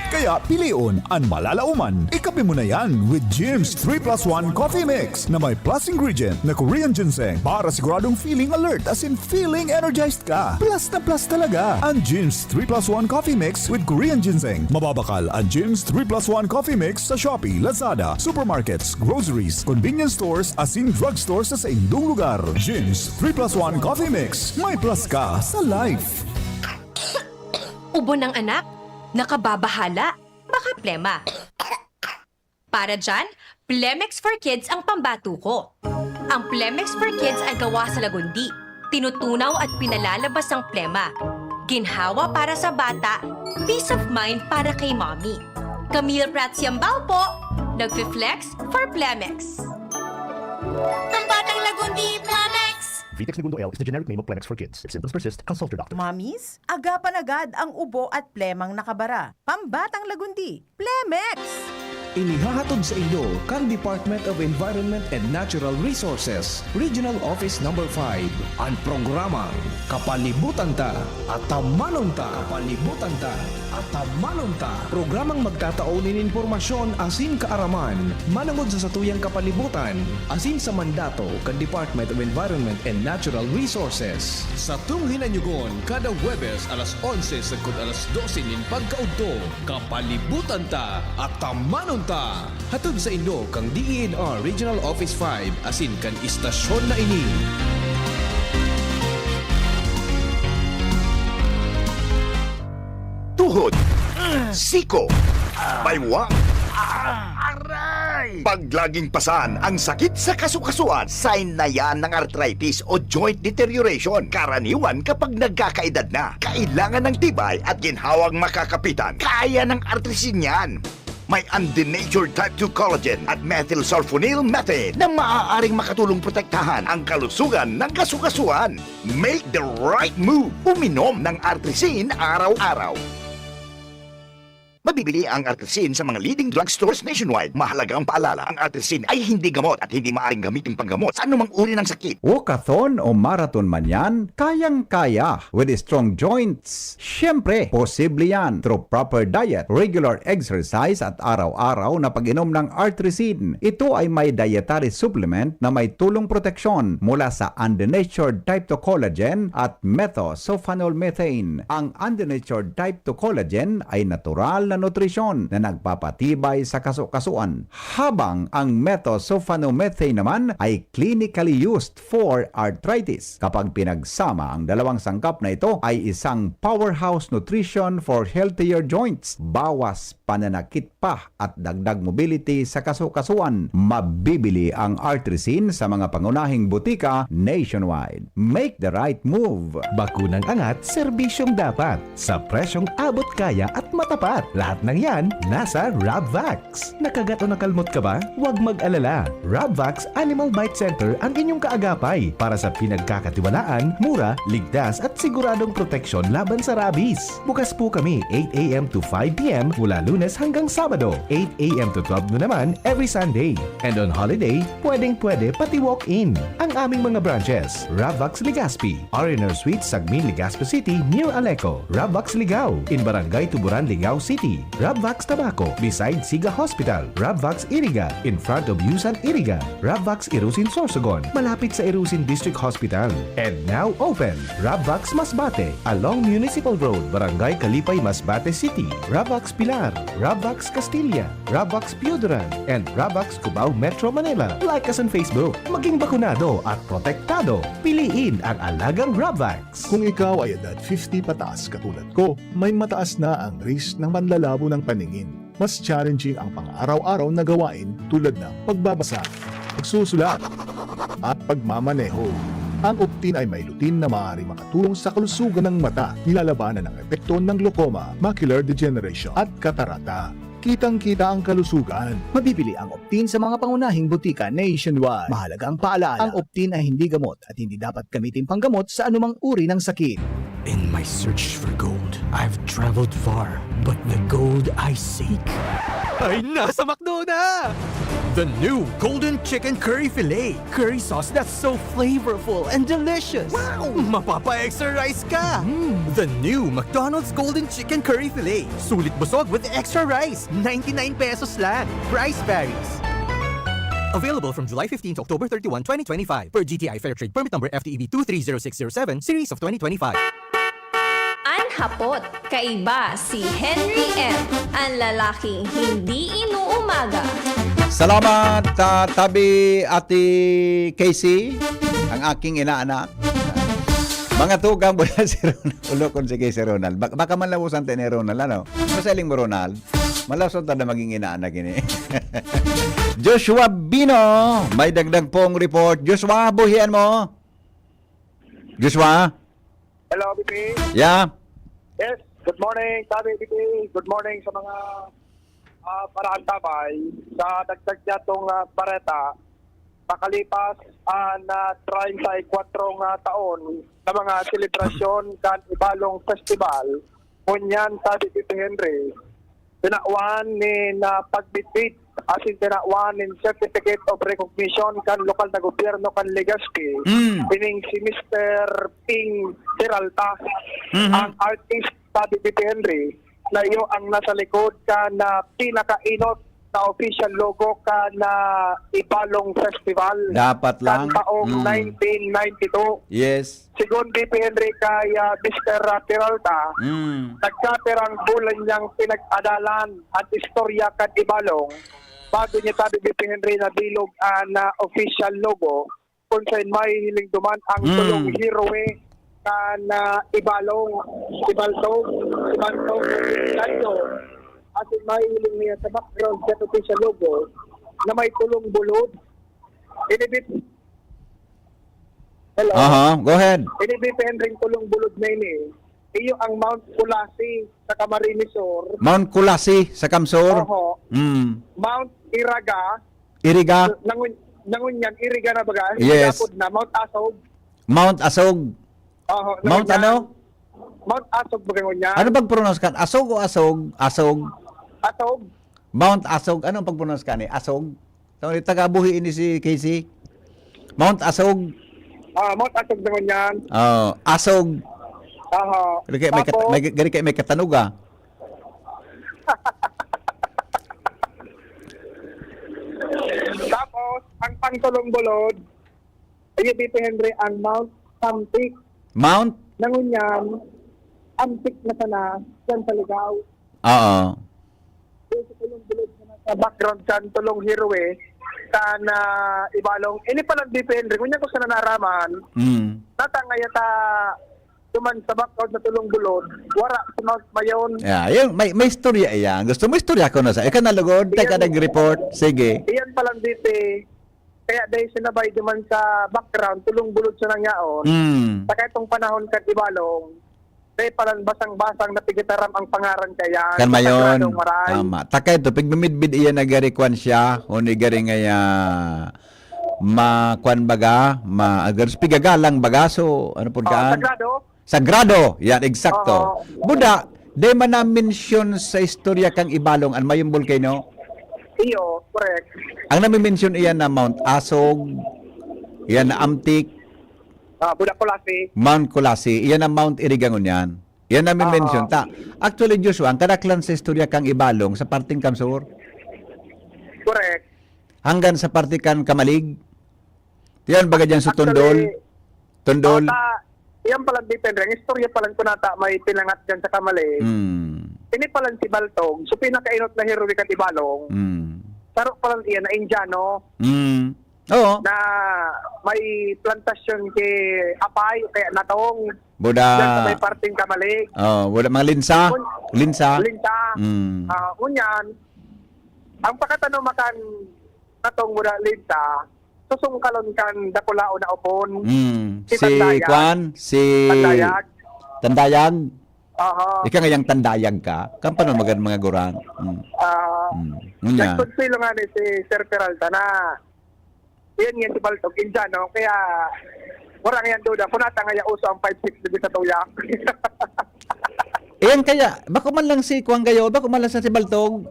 Kaya pilion an malalaoman. Ikape mo na yan with Jim's three plus one Coffee Mix na may plus ingredient na Korean ginseng para siguradong feeling alert asin feeling energized ka. Plus na plus talaga an Jim's three plus one Coffee Mix with Korean ginseng. Mababakal an Jim's three plus one Coffee Mix sa Shopee, Lazada, supermarkets, groceries, convenience stores, asin drugstore sa saindong lugar. Jim's three plus one Coffee Mix. May plus ka sa life. Ubo ng anak? Nakababahala? Baka plema. Para dyan, Plemex for Kids ang pambato ko. Ang Plemex for Kids ay gawa sa lagundi. Tinutunaw at pinalalabas ang plema. Ginhawa para sa bata, peace of mind para kay mommy. Camille Prats Yambao po, nagfi-flex for Plemex. Pambatang lagundi, Plemex! Vitex Negundo L is the generic name of Plemex for Kids. If symptoms persist, consult your doctor. Mommies, agapan agad ang ubo at plemang nakabara. Pambatang lagundi, Plemex! Inihahatod sa inyo kan Department of Environment and Natural Resources, Regional Office Number five, an programang Kapalibutan Ta, Atamanon Ta. Kapalibutan Ta, Atamanon Ta. Programang magtatao nin impormasyon asin kaaraman manongod sa satuyang kapalibutan asin sa mandato kan Department of Environment and Natural Resources. Satong hinanyogon kada Huwebes alas onse sagkod alas dose nin pagkaudto. Kapalibutan Ta, Atamanon Ta. Hatod sa inyo kan D E N R Regional Office five asin kan istasyon na ini. Tuhod, siko, baywa, aray, Pag laging pasan ang sakit sa kasukasuan, sign na yan ng arthritis o joint deterioration. Karaniwan kapag nagkakaedad na, kailangan ng tibay at ginhawang makakapitan. Kaya ng Artrisin yan. May undenatured type two collagen at methylsulfonyl methane na maaaring makatulong protektahan ang kalusugan ng kasukasuan. Make the right move. Uminom ng Artrisin araw-araw. Mabibili ang Artrisin sa mga leading drugstores nationwide. Mahalagang paalala, ang Artrisin ay hindi gamot at hindi maaaring gamitin panggamot sa anumang uri ng sakit. Walkathon o marathon man yan, kayang-kaya with strong joints. Siyempre, posible yan through proper diet, regular exercise at araw-araw na pag-inom ng Artrisin. Ito ay may dietary supplement na may tulong proteksyon mula sa undenatured type two collagen at methylsulfonyl methane. Ang undenatured type two collagen ay natural na nutrisyon na nagpapatibay sa kasukasuan, habang ang methylsulfonyl methane naman ay clinically used for arthritis. Kapag pinagsama, ang dalawang sangkap na ito ay isang powerhouse nutrition for healthier joints, bawas pananakit pa at dagdag mobility sa kasukasuan. Mabibili ang Artrisin sa mga pangunahing butika nationwide. Make the right move. Bakunang angat, serbisyong dapat. Sa presyong abot kaya at matapat. Lahat ng yan, nasa Rabvax. Nakagat o nakalmot ka ba? Huwag mag-alala. Rabvax Animal Bite Center ang inyong kaagapay para sa pinagkakatiwalaan, mura, ligtas at siguradong proteksyon laban sa rabies. Bukas po kami eight a m to five p m mula Lunes hanggang Sabado, eight a m to twelve noon naman every Sunday. And on holiday, pwedeng-pwede pati walk-in. Ang aming mga branches, Rabvax Legazpi, R and R Suite, Sagmin, Legazpi City, near Aleco, Rabvax Ligao, in Barangay Tuburan, Ligao City, Rabvax Tabaco, beside Siga Hospital, Rabvax Iriga, in front of Yusan Iriga, Rabvax Irusin Sorsogon, malapit sa Irusin District Hospital. And now open, Rabvax Masbate, along Municipal Road, Barangay Kalipay, Masbate City, Rabvax Pilar, Rabvax Castilla, Rabvax Pioduran, and Rabvax Cubao, Metro Manila. Like us on Facebook. Maging bakunado at protektado. Piliin ang alagang Rabvax. Kung ikaw ay edad fifty pataas katulad ko, may mataas na ang risk ng manlalabo ng paningin. Mas challenging ang pang-araw-araw na gawain tulad ng pagbabasa, pagsusulat, at pagmamaneho. Ang Optin ay may lutein na maaaring makatulong sa kalusugan ng mata. Nilalabanan ang epekto ng glaucoma, macular degeneration, at katarata. Kitang-kita ang kalusugan. Mabibili ang Optin sa mga pangunahing butika nationwide. Mahalagang paalala, ang Optin ay hindi gamot at hindi dapat gamitin panggamot sa anumang uri ng sakit. In my search for gold, I've traveled far, but the gold I seek ay nasa McDo na! The new Golden Chicken Curry Filet. Curry sauce that's so flavorful and delicious. Wow! Mapapa-extra rice ka! Mm. The new McDonald's Golden Chicken Curry Filet. Sulit busog with extra rice. Ninety-nine pesos lang. Price varies. Available from July fifteen to October thirty-one, twenty twenty-five. Per G T I Fair Trade Permit Number F T E B two three zero six zero seven, Series of twenty twenty-five. An hapot, kaiba si Henry M, ang lalaking hindi inuumaga. Salamat, ah, tabi Ate Casey, ang aking inaanak. Mga tugang mula si Ronald. Ulokon si Casey Ronald. Bak-, baka man labusan tayo ni Ronald, ano? Masaling mo, Ronald? Malason ta na maging inaanak ini. Joshua Bino, may dagdag pong report. Joshua, buhian mo. Joshua? Hello, B P. Yeah? Yes, good morning, Tabi B P. Good morning sa mga, ah, paraantabay. Sa dagdag niya tong, ah, bareta, pakalipas an, ah, treinta y cuatro nga taon sa mga selebrasyon kan Ibalong Festival, ngunyan, Tabi B P Henry, tinawan nin, ah, pagbitbit asin tinawan nin Certificate of Recognition kan lokal na gobyerno kan Legazpi, Mm. ining si Mister Ping Peralta, Mhm. ang artist, Tabi B P Henry, na iyo ang nasa likod kan, ah, pinakainot na official logo kan, ah, Ibalong Festival Dapat kan lang. taong Mm. nineteen ninety-two. Yes. Segun B P Henry kay, ah, Mister Peralta, Mm. nagkapirang bulan niyang pinag-adalan an istorya kan Ibalong bago niya, Tabi B P Henry, nabilog an, ah, official logo, kung saen mahihiling duman ang Mm. tulong heroe kan, ah, Ibalong, Ibaltong, Ibaltong Tanyo. Asin mahihiling niya sa background sa official logo, na may tulong bulod. Ini B P, hello? Aha, go ahead. Ini B P Henry, tulong bulod na ini. Iyo ang Mount Culasi sa Camarines Sur. Mount Culasi sa Camsur? Oho. Mm. Mount Iraga. Iriga? Nangun-, nangunyan, Iriga na baga? Yes. Iriga pod na, Mount Asog. Mount Asog. Oho, Mount nangunyan. Ano? Mount Asog baga ngunyan. Ano pag-pronounce kan? Asog o Asog? Asog. Asog. Mount Asog. Ano ang pag-pronounce kan eh? Asog? Tawag ni taga Buhi ini si Casey. Mount Asog. Ah, Mount Asog naman yan. Oh, Asog. Aha. Gari kay may kat-, Tapos, may, gari kay may katanog ah. Tapos, ang pangtulong bulod, ay, B P Henry, ang Mount Sampik. Mount? Nangunyan, Sampik na sana, dyan sa Ligao. Oo. Yung sa tulong bulod na nasa background kan tulong highway, kan, ah, Ibalong. Ini palang B P Henry, ngunyan ko sana naaraman, Mm. natangay ata duman sa background na tulong bulod, wara si Mount Mayon. Yeah, yun, may, may istorya iyan. Gusto mo istorya ko na sa, ikaw na lugod, teka Iyan. nag-report. Sige. Iyan palang B P, kaya dahil sinabay duman sa background, tulong bulod sa nangyaon. Mm. Sa kaitong panahon kan Ibalong, dahil palang basang-basang napigitaram ang pangaran kaya Kan sa Mayon. Sagradong Maray. Tama. Takay to, pigmimidbid iyan na gari kwan siya, o ni gari ngaya, ma-, kwan baga, ma-, agar-, pigagalang baga, so, ano po Oh, kaan? Sagrado. Sagrado, yan, eksakto. Oo. Buda, di man na-mention sa istorya kang Ibalong, an mayong volcano? Iyo, correct. Ang nami-mention iyan na Mount Asog, iyan na Amtik, Ah, Buda Culasi. Mount Culasi, iyan ang Mount Irigangon yan. Iyan nami-mention Oo. ta. Actually, Joshua, ang kadaklan sa istorya kang Ibalong sa parteng Camsur, Correct. hanggang sa parte kan Camalig, iyan baga dyan sa Actually, Tondol. Tondol. Oh, ta-, yan palang depende. Ang istorya palang kunata may pinangat dyan sa Camalig. Hmm. Ini palang si Baltog. So, pinakainot na heroe kan Ibalong. Hmm. Saro palang iyan na Indiano. Hmm. Oo. Na may plantasyon ki apay o kaya natong. Buda. Dyan sa may parteng Camalig. Oh, buda, mga linsa? Kun-, Linsa? Linsa. Hmm. Ah, ngunyan, ang pakatanom kan natong buda linsa, susungkalon kan dakulaon na upon. Mm. Si Si Tandayag. Kwan? Si Tandayag. Tandayag? Aha. Ika ngayang Tandayag ka? Kan paano magad mga gurang? Mm. Ah, Mm. Ngunyan? nagkonsuelo nga ni si Sir Peralta na yan nga si Baltog, Indiano, kaya wala nga yan duda. Kung nata nga uso ang five six dito sa tuya. Iyan kaya, bako man lang si Kuwang Gayo, bako man lang sa si Baltog.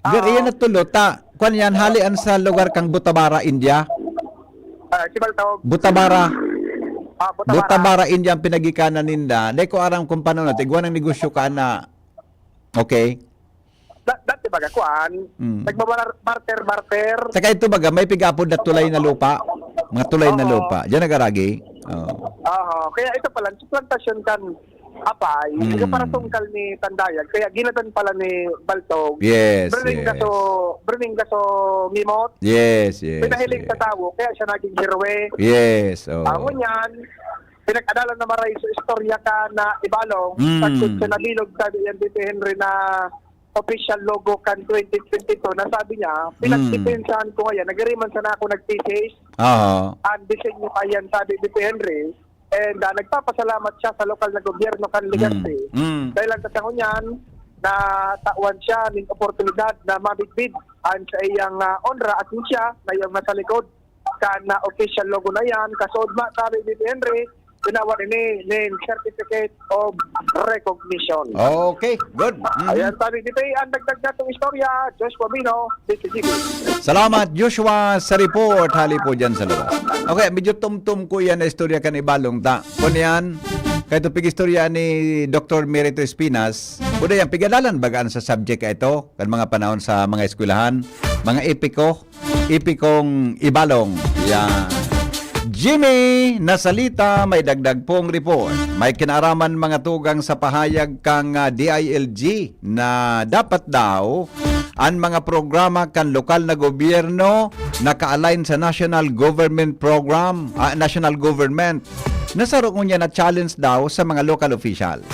Gar Oo. Iyan na tulo, ta, kwan yan, hali an sa lugar kang Butabara, India. Ah, si Baltog. Butabara. Ah, Butabara. Butabara, India ang pinagikanan ninda. Dai ko aram kung paano na, tigwa ng negosyo ka na. Okay. Da-, dati baga, kuan, Mm. nagbabar-, barter, barter. Saka ito baga, may pigapod na tulay na lupa. Mga tulay na Oo. lupa. Diyan nagaragi. Oo. Oo. Kaya ito pala, sa plantasyon kan apay, Mm. yung parasungkal ni Tandayag, kaya ginadan pala ni Baltog. Yes, Brining yes. gaso, brining gaso mimot. Yes, yes, Pinahiling yes. sa tawo, kaya siya naging heroe. Yes, oo. Amo niyan, pinag-adalan na maray sa istorya ka na Ibalong, Mm. sagkod sa nabilog, sabi yan, B P Henry, na official logo kan twenty twenty-two, na sabi niya, Mm. pinagdepensahan ko ngayon, nagiriman sana ako nag-thesis, Oo. ang disenyo kayan, sabi B P Henry, and, ah, nagpapasalamat siya sa lokal na gobyerno kan Legazpi. Mm. Mm. Dahil ang kasangunyan, natawan siya ning oportunidad na mamidbid ang sa iyang, ah, onra at siya na iyang nasa likod kan, ah, official logo na yan. Kasood ma, sabi ni Henry, tinawan ini nin Certificate of Recognition. Okay, good. Mhm. Ayan, sabi ni Pay, ang dagdag natong istorya, Joshua Mino, D C G B. Salamat, Joshua, sa report. Hali po dyan sa lugar. Okay, medyo tumtum ko yan na istorya kan Ibalong ta. Kung yan, kahit pig-istorya ni Doktor Merito Espinas, kuda yan, pigadalan bagaan sa subject ito, kan mga panahon sa mga eskwelahan, mga epiko, Ipikong Ibalong. Yan. Jimmy Nasalita, may dagdag pong report. May kinaaraman mga tugang sa pahayag kang, ah, D I L G na dapat daw an mga programa kan lokal na gobyerno naka-align sa national government program, ah, national government. Nasaro ngunyan na challenge daw sa mga local officials.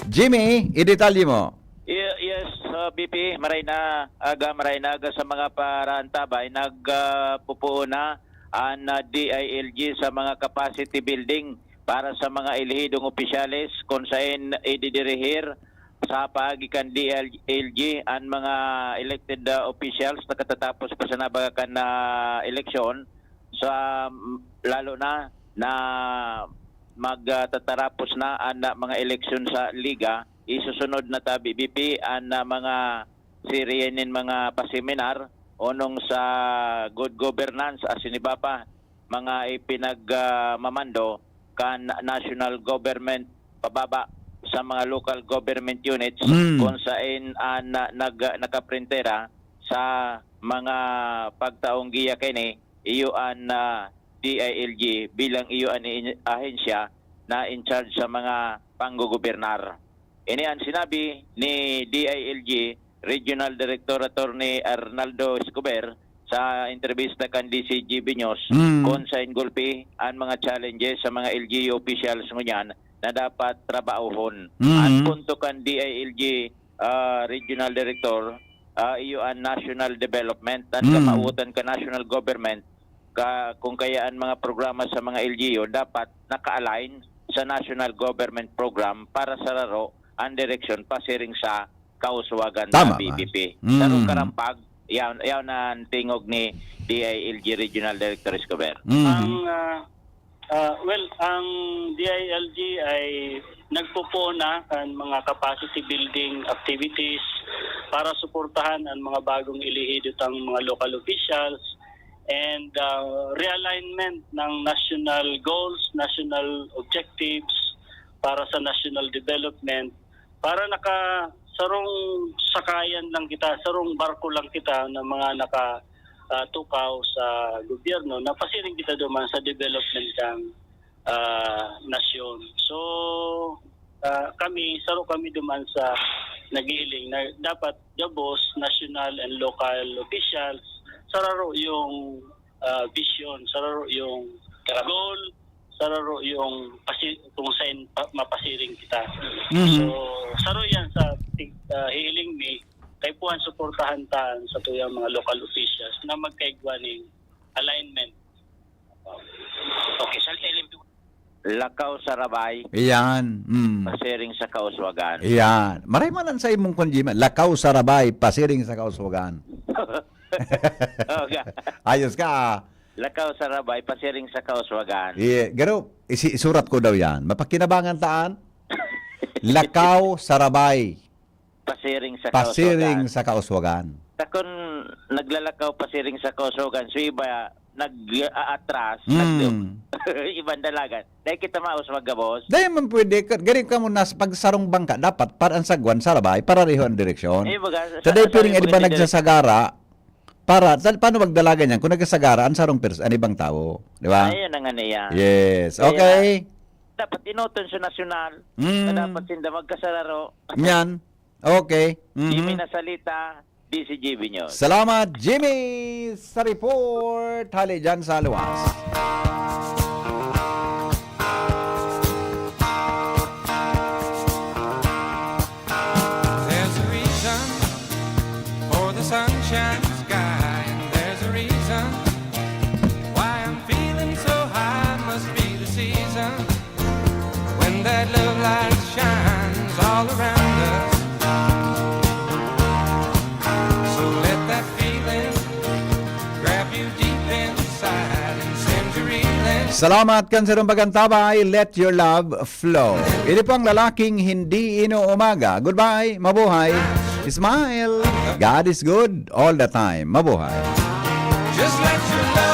Jimmy, idetalye mo. Ye-, yes, ah, B P, maray na aga, maray na aga sa mga paraantabay. Nagpupuon na an, ah, D I L G sa mga capacity building para sa mga elehidong opisyales, kun saen ididirihir sa paagi kan D I L G an mga elected, ah, officials na katatapos pa sa nabaga kan, ah, eleksyon. Sa, lalo na, na mag, ah, tatarapos na an, ah, mga eleksyon sa liga, isusunod na tabi, B P, an, ah, mga serye nin mga paseminar onong sa good governance asin iba pa, mga ipinag, ah, mamando kan national government pababa sa mga local government units Mm. kung saen an, ah, nag-, nakaprentera sa mga pagtaong giya kaini, iyo an, ah, D I L G bilang iyo an in-, ahensya na in charge sa mga panggogobernar. Ini an sinabi ni D I L G Regional Director Attorney Arnaldo Escobar sa entrebista kan D C G B News, Mm. kun saen gulpi an mga challenges sa mga L G U officials ngunyan na dapat trabahohon. Mm. An punto kan D I L G, ah, Regional Director, ah, iyo an national development, an Mm. kamawotan kan national government, ka, kung kaya an mga programa sa mga L G U dapat naka-align sa national government program para sa raro an direksyon pasiring sa kauswagan Tama sa man. B P P. Mm. Sarong karampag, yaon, yaon an tingog ni D I L G Regional Director Escobar. Mm. Ang, ah, ah, well, ang D I L G ay nagpupuon na kan mga capacity building activities para suportahan ang mga bagong elehido tang mga local officials and, ah, realignment ng national goals, national objectives para sa national development, para naka-, sarong sakayan lang kita, sarong barko lang kita na mga naka, ah, tukaw sa gobyerno na pasiring kita duman sa development ng, ah, nasyon. So, ah, kami, saro kami duman sa naghihiling na dapat gabos, national and local officials, sararo yung, ah, vision, sararo yung Karap- goal, sararo yung pasi-, kung saan pa-, mapasiring kita. Mhm. So, saro yan sa tig-, ah, hihiling mi, kaipuhan suportahan ta an satuyang mga local officials na magkaigwa ning alignment. Okay, sa L M P. Lakaw sa rabay, Iyan. Mm. pasiring sa kauswagan. Iyan. Maray man an sa imong konjima. Lakaw sa rabay, pasiring sa kauswagan. Okay. Ayos ka, ah. Lakaw sa rabay, pasiring sa kauswagan. Iya, garo, isi-, isurat ko daw yan. Mapakinabangan taan. Lakaw sa rabay. Pasiring sa Pasiring kauswagan. sa kauswagan. Sa kun naglalakaw pasiring sa kauswagan, so iba nag-aatras, Hmm. nag-, ibang dalagan. Dahil kita mauswag gabos. Dahil man pwede, ka-, gari ka mo nas-, pag sarong bangka, dapat para ang sagwan, sarabay, parareho ang direksyon. Eh, baga, Sa sa-, dahil sa-, piring, sa-, di ba sa-, nagsasagara, para, tal-, paano magdalagan yan? Kung nagsasagara, ang sarong pers-, ang ibang tao. Di ba? Ayun ang ano yan. Yes. Kaya Okay. dapat inuton sa nasyonal, Mm. na dapat sinda magkasararo. Yan. Okay. Mhm. Jimmy Nasalita, D C G B News. Salamat, Jimmy, sa report. Hali dyan sa luwas. There's a reason for the sunshine sky, and there's a reason why I'm feeling so high. Must be the season when that love light shines all around us. So let that feeling grab you deep inside and send you reeling. Salamat kan sarong pag-antabay. Let your love flow. Ini po ang lalaking hindi inuumaga. Goodbye. Mabuhay. Smile. God is good all the time. Mabuhay. Just let your love